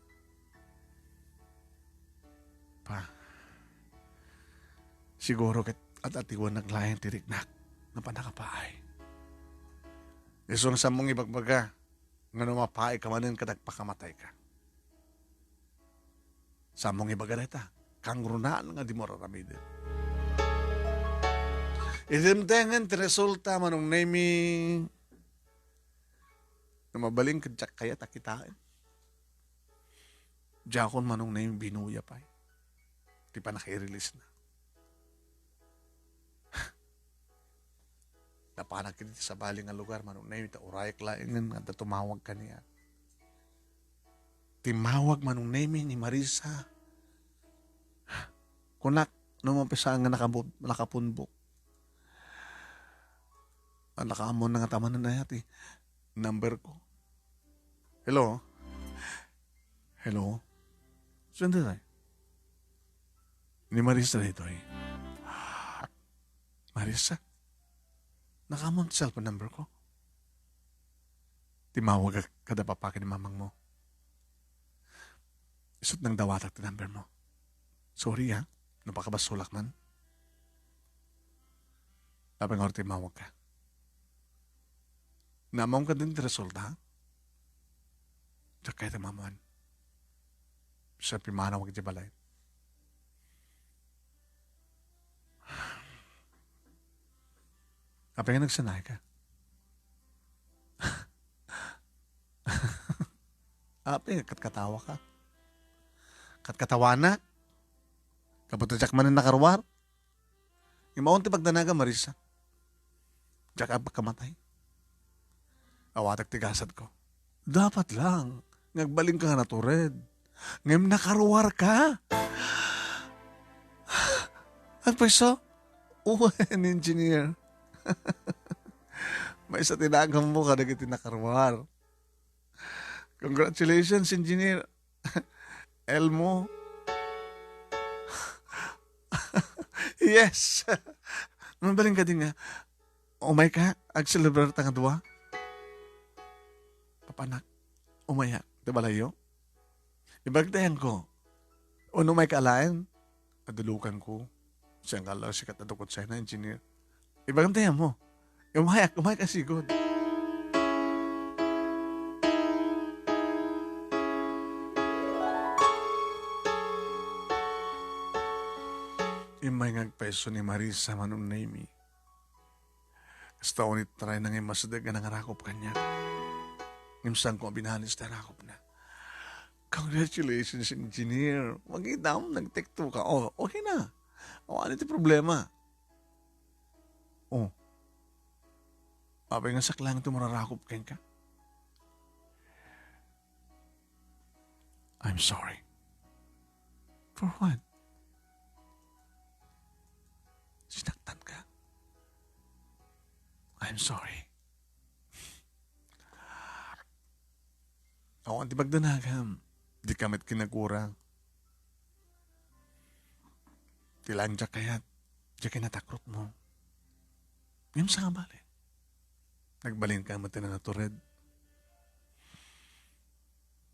Pa, siguro ket ad-adiwan naglaing ti riknak nga pannakapaay. Isu nga sammong ibagbaga nga no mapaayka manen ket agpakamatayka. Sammong ibaga dayta, kangrunaan nga dimo ar-aramiden. Idi dimtengen ti resulta, Manong Nemi, no mabalin ket diak kayat a kitaen. Diakon, Manong Nemi, binuya pay ti pannakairilisna. Napanak iti sabali nga lugar, Manong Nemi, ta urayek laengen nga adda tumawag kaniak. Timmawag, Manong Nemi, ni Marisa. Kunak, no mapisaan nga nakabut-, nakapunbok. Nakaammo na nga tamanen aya ti number ko. Hello? Hello? Sino daytoy? Ni Marisa daytoy. Marisa? Nakaammo ti cellphone number ko. Timmawagak kada papa ken mamangmo. Isu't nangdawatak ti number mo. Sorry, ha? No pakabasolak man. Apay nga timmawagka? Naammoka din ti resulta? Diak kayat a maammuan. Sa pimanawag iti balay. Apay nga nagsanayka? Apay nga katkatawaka? Katkatawanak? Gapu ta diak manen nakaruar? Imaon ti pagdanagan, Marisa. Diak agpakamatay. Awatek ti gasatko. Dapat lang nga agbalinka nga natured. Ngem nakaruarka? Agpayso? Wen, engineer. Maysa ti naganmo kadagiti nakaruar. Congratulations, engineer. Elmo. Yes. Mabalin kadi nga, umayka, agselebrarta nga dua. Papanak, umayak, ti balayyo. Ibagtayanko. Umayka alaen, adulukanko. Siya nga lang sikat a dukot siya na engineer. Ibagam tayo mo. Umayak, umayak a sigod. Immay nga agpayso ni Marisa, Manong Nemi. Kasta unit taray na nga imasideg nga nangarakop kaniak. Ngem saanko a binalis ti arakopna. Congratulations, engineer. Makita mo, nagtekto ka. Oh, okay na. Awan iti problema. Oh. Apay nga saklang ti mararakop kenka? I'm sorry. For what? Sinaktan ka? I'm sorry. Awan ti pagdanagam. Di ka met kinagurang. Ti lang diak kayat, diak kinatakrot mo. Ngem saan a bale. Nagbalin ka met ti natured.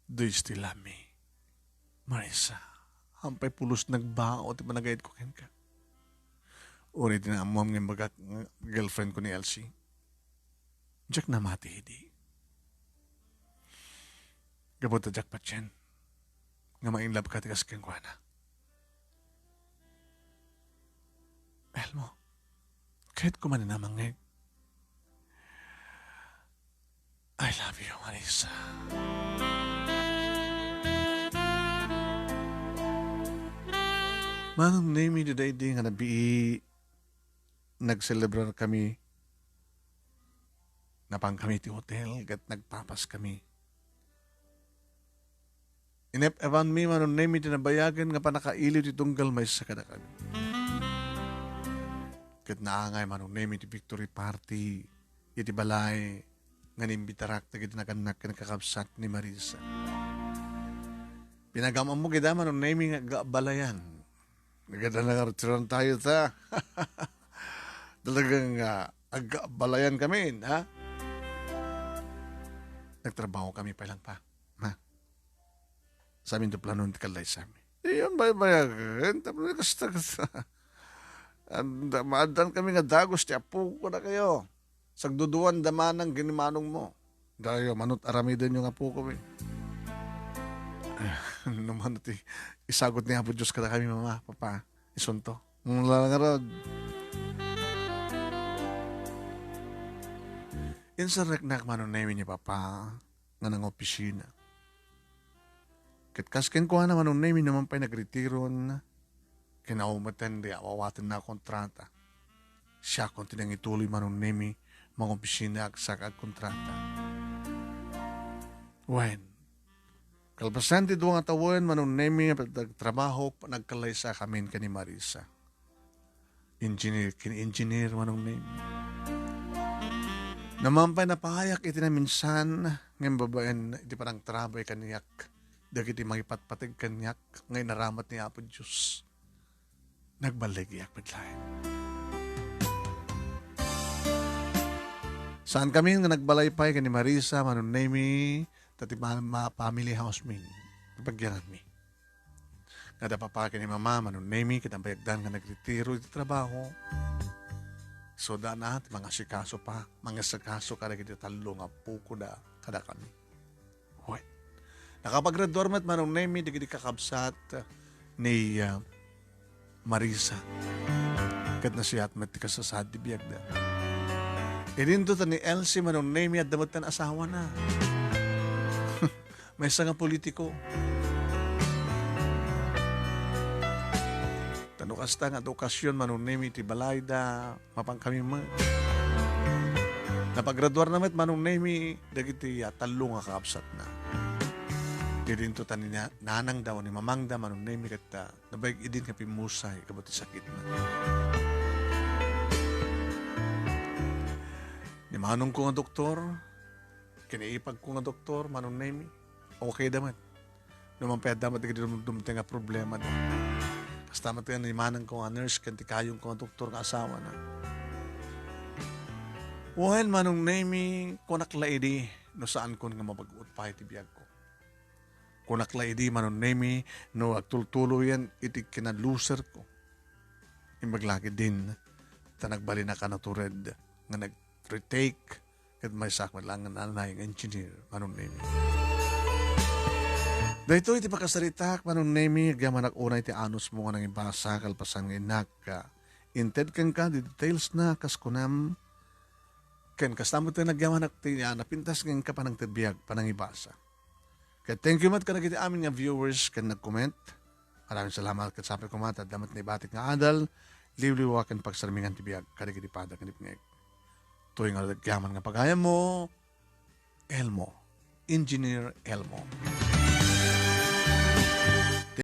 Do you still love me? Marisa, ampay pulos nagbao ti panagayat ko kenka. Uray ti naammuam nga imbagak nga girlfriend ko ni Elsie. Diak namati idi. Gapu ta diak patien nga ma-in love ka ti kas kenkuana. Elmo, kayat ko man a mangngeg. I love you, Marisa. Manong Nemi, daydi nga nabii, nagselebrar kami. Napan kami ti hotel ket nagpapas kami. Inep-epan mi, Manong Nemi, ti nabayagen nga pannakailiw ti tunggal maysa kadakami. Ket naangay Manong Nemi ti victory party iti balay nga inimbitarak dagiti nagannak ken kakabsat ni Marisa. Pinagam-ammok ida Manong Nemi nga agabalayan. Nagada na nga restaurant tayo ta. Talagang, ah, agabalayan kami, ha? Nagtrabaho kami pa lang pa. Ha? Samin ti planon ti kallaysami. Iyan baybayagen, tapno kasta, kasta. Anda, maaddaan kami nga dagus ti apok kadakayo. Sagduduan da manang ken ni manongmo. Dayo, manut aramiden yo nga apok, eh. No mano ti isagut ni Apo Dios kadakami, mama, papa, isunto. Ngala ngarud. Inserreknak Manong Nemi ni papa nga nangopisina. Ket kas kenkuana Manong Nemi, no man pay nagretiron, kinaumeten di awawatenna a kontrata. Siakon ti nangituloy Manong Nemi, mangopisina agsak agkontrata. Wen, kalpasan ti dua nga tawen Manong Nemi, nagtrabaho, nagkallaysakamin ken ni Marisa. Engineer, ken engineer Manong Nemi. No man pay napahayak iti naminsan, ngem babaen iti panangtarabay kaniak, dagiti mangipatpateg kaniak nga inaramat ni Apo Dios. Nagballigiak met laeng. Saan kami nga nagbalay pay ken ni Marisa Manong Nemi, ta ti ma-, ma-, family house mi. Pagyananmi. Nga da papa ken ni mama Manong Nemi ket nabayagdan nga nagretiro iti trabaho. So, dana ti mangasikaso pa, mangasikaso kadagiti tallo nga apokoda kadakami. Wen, nakapagraduar met Manong Nemi dagiti kakabsat ni, ah, Marisa. Ket nasayaat met ti kasasaad ti biagda. Idinto ta ni Elsie Manong Nemi, adda met ti asawana. Maysa nga politiko. Ta no kasta nga adda okasion Manong Nemi iti balayda, mapan kami met. Napagraduarna met Manong Nemi dagiti, ah, tallo nga kakabsatna. Idinto ta ni na-, nanangda wenno ni mamangda Manong Nemi ket, ah, nabayag idin nga pimmusay gapu ti sakitna. Ni manongko nga doktor, ken ni ipagko nga doktor, Manong Nemi, okayda met. No man pay adda met dagiti dum-, dumteng nga problemada. Kasta met ken ni manongko nga nurse ken ti kayongko nga doktor nga asawana. Wen, Manong Nemi, kunak la idi no saankon nga mabag-o pay ti biagko. Kunak la idi Manong Nemi no agtultuloyen iti kinaluserko. Imbag la ketdin ta nagbalinak a natured nga nag-retake ket maysak met laeng nga nanay nga engineer Manong Nemi. Daytoy ti pakasaritak Manong Nemi, agyamanak unay ti anusmo nga nangibasa kalpasan nga innak, ah, inted kenka ti detailsna kas kunam, ken kasta met ti nagyamanak ti, ah, napintas kenka panangted biag, panangibasa. Ket thank you met kadagiti amin nga viewers ken nag-comment. Maraming salamat ket sapay koma ta adda met naibatik nga adal, liwliwa ken pagsarmingan ti biag kadagiti pada ken ipngeg. Toy nga agyaman nga pagayammo, Elmo. Engineer Elmo.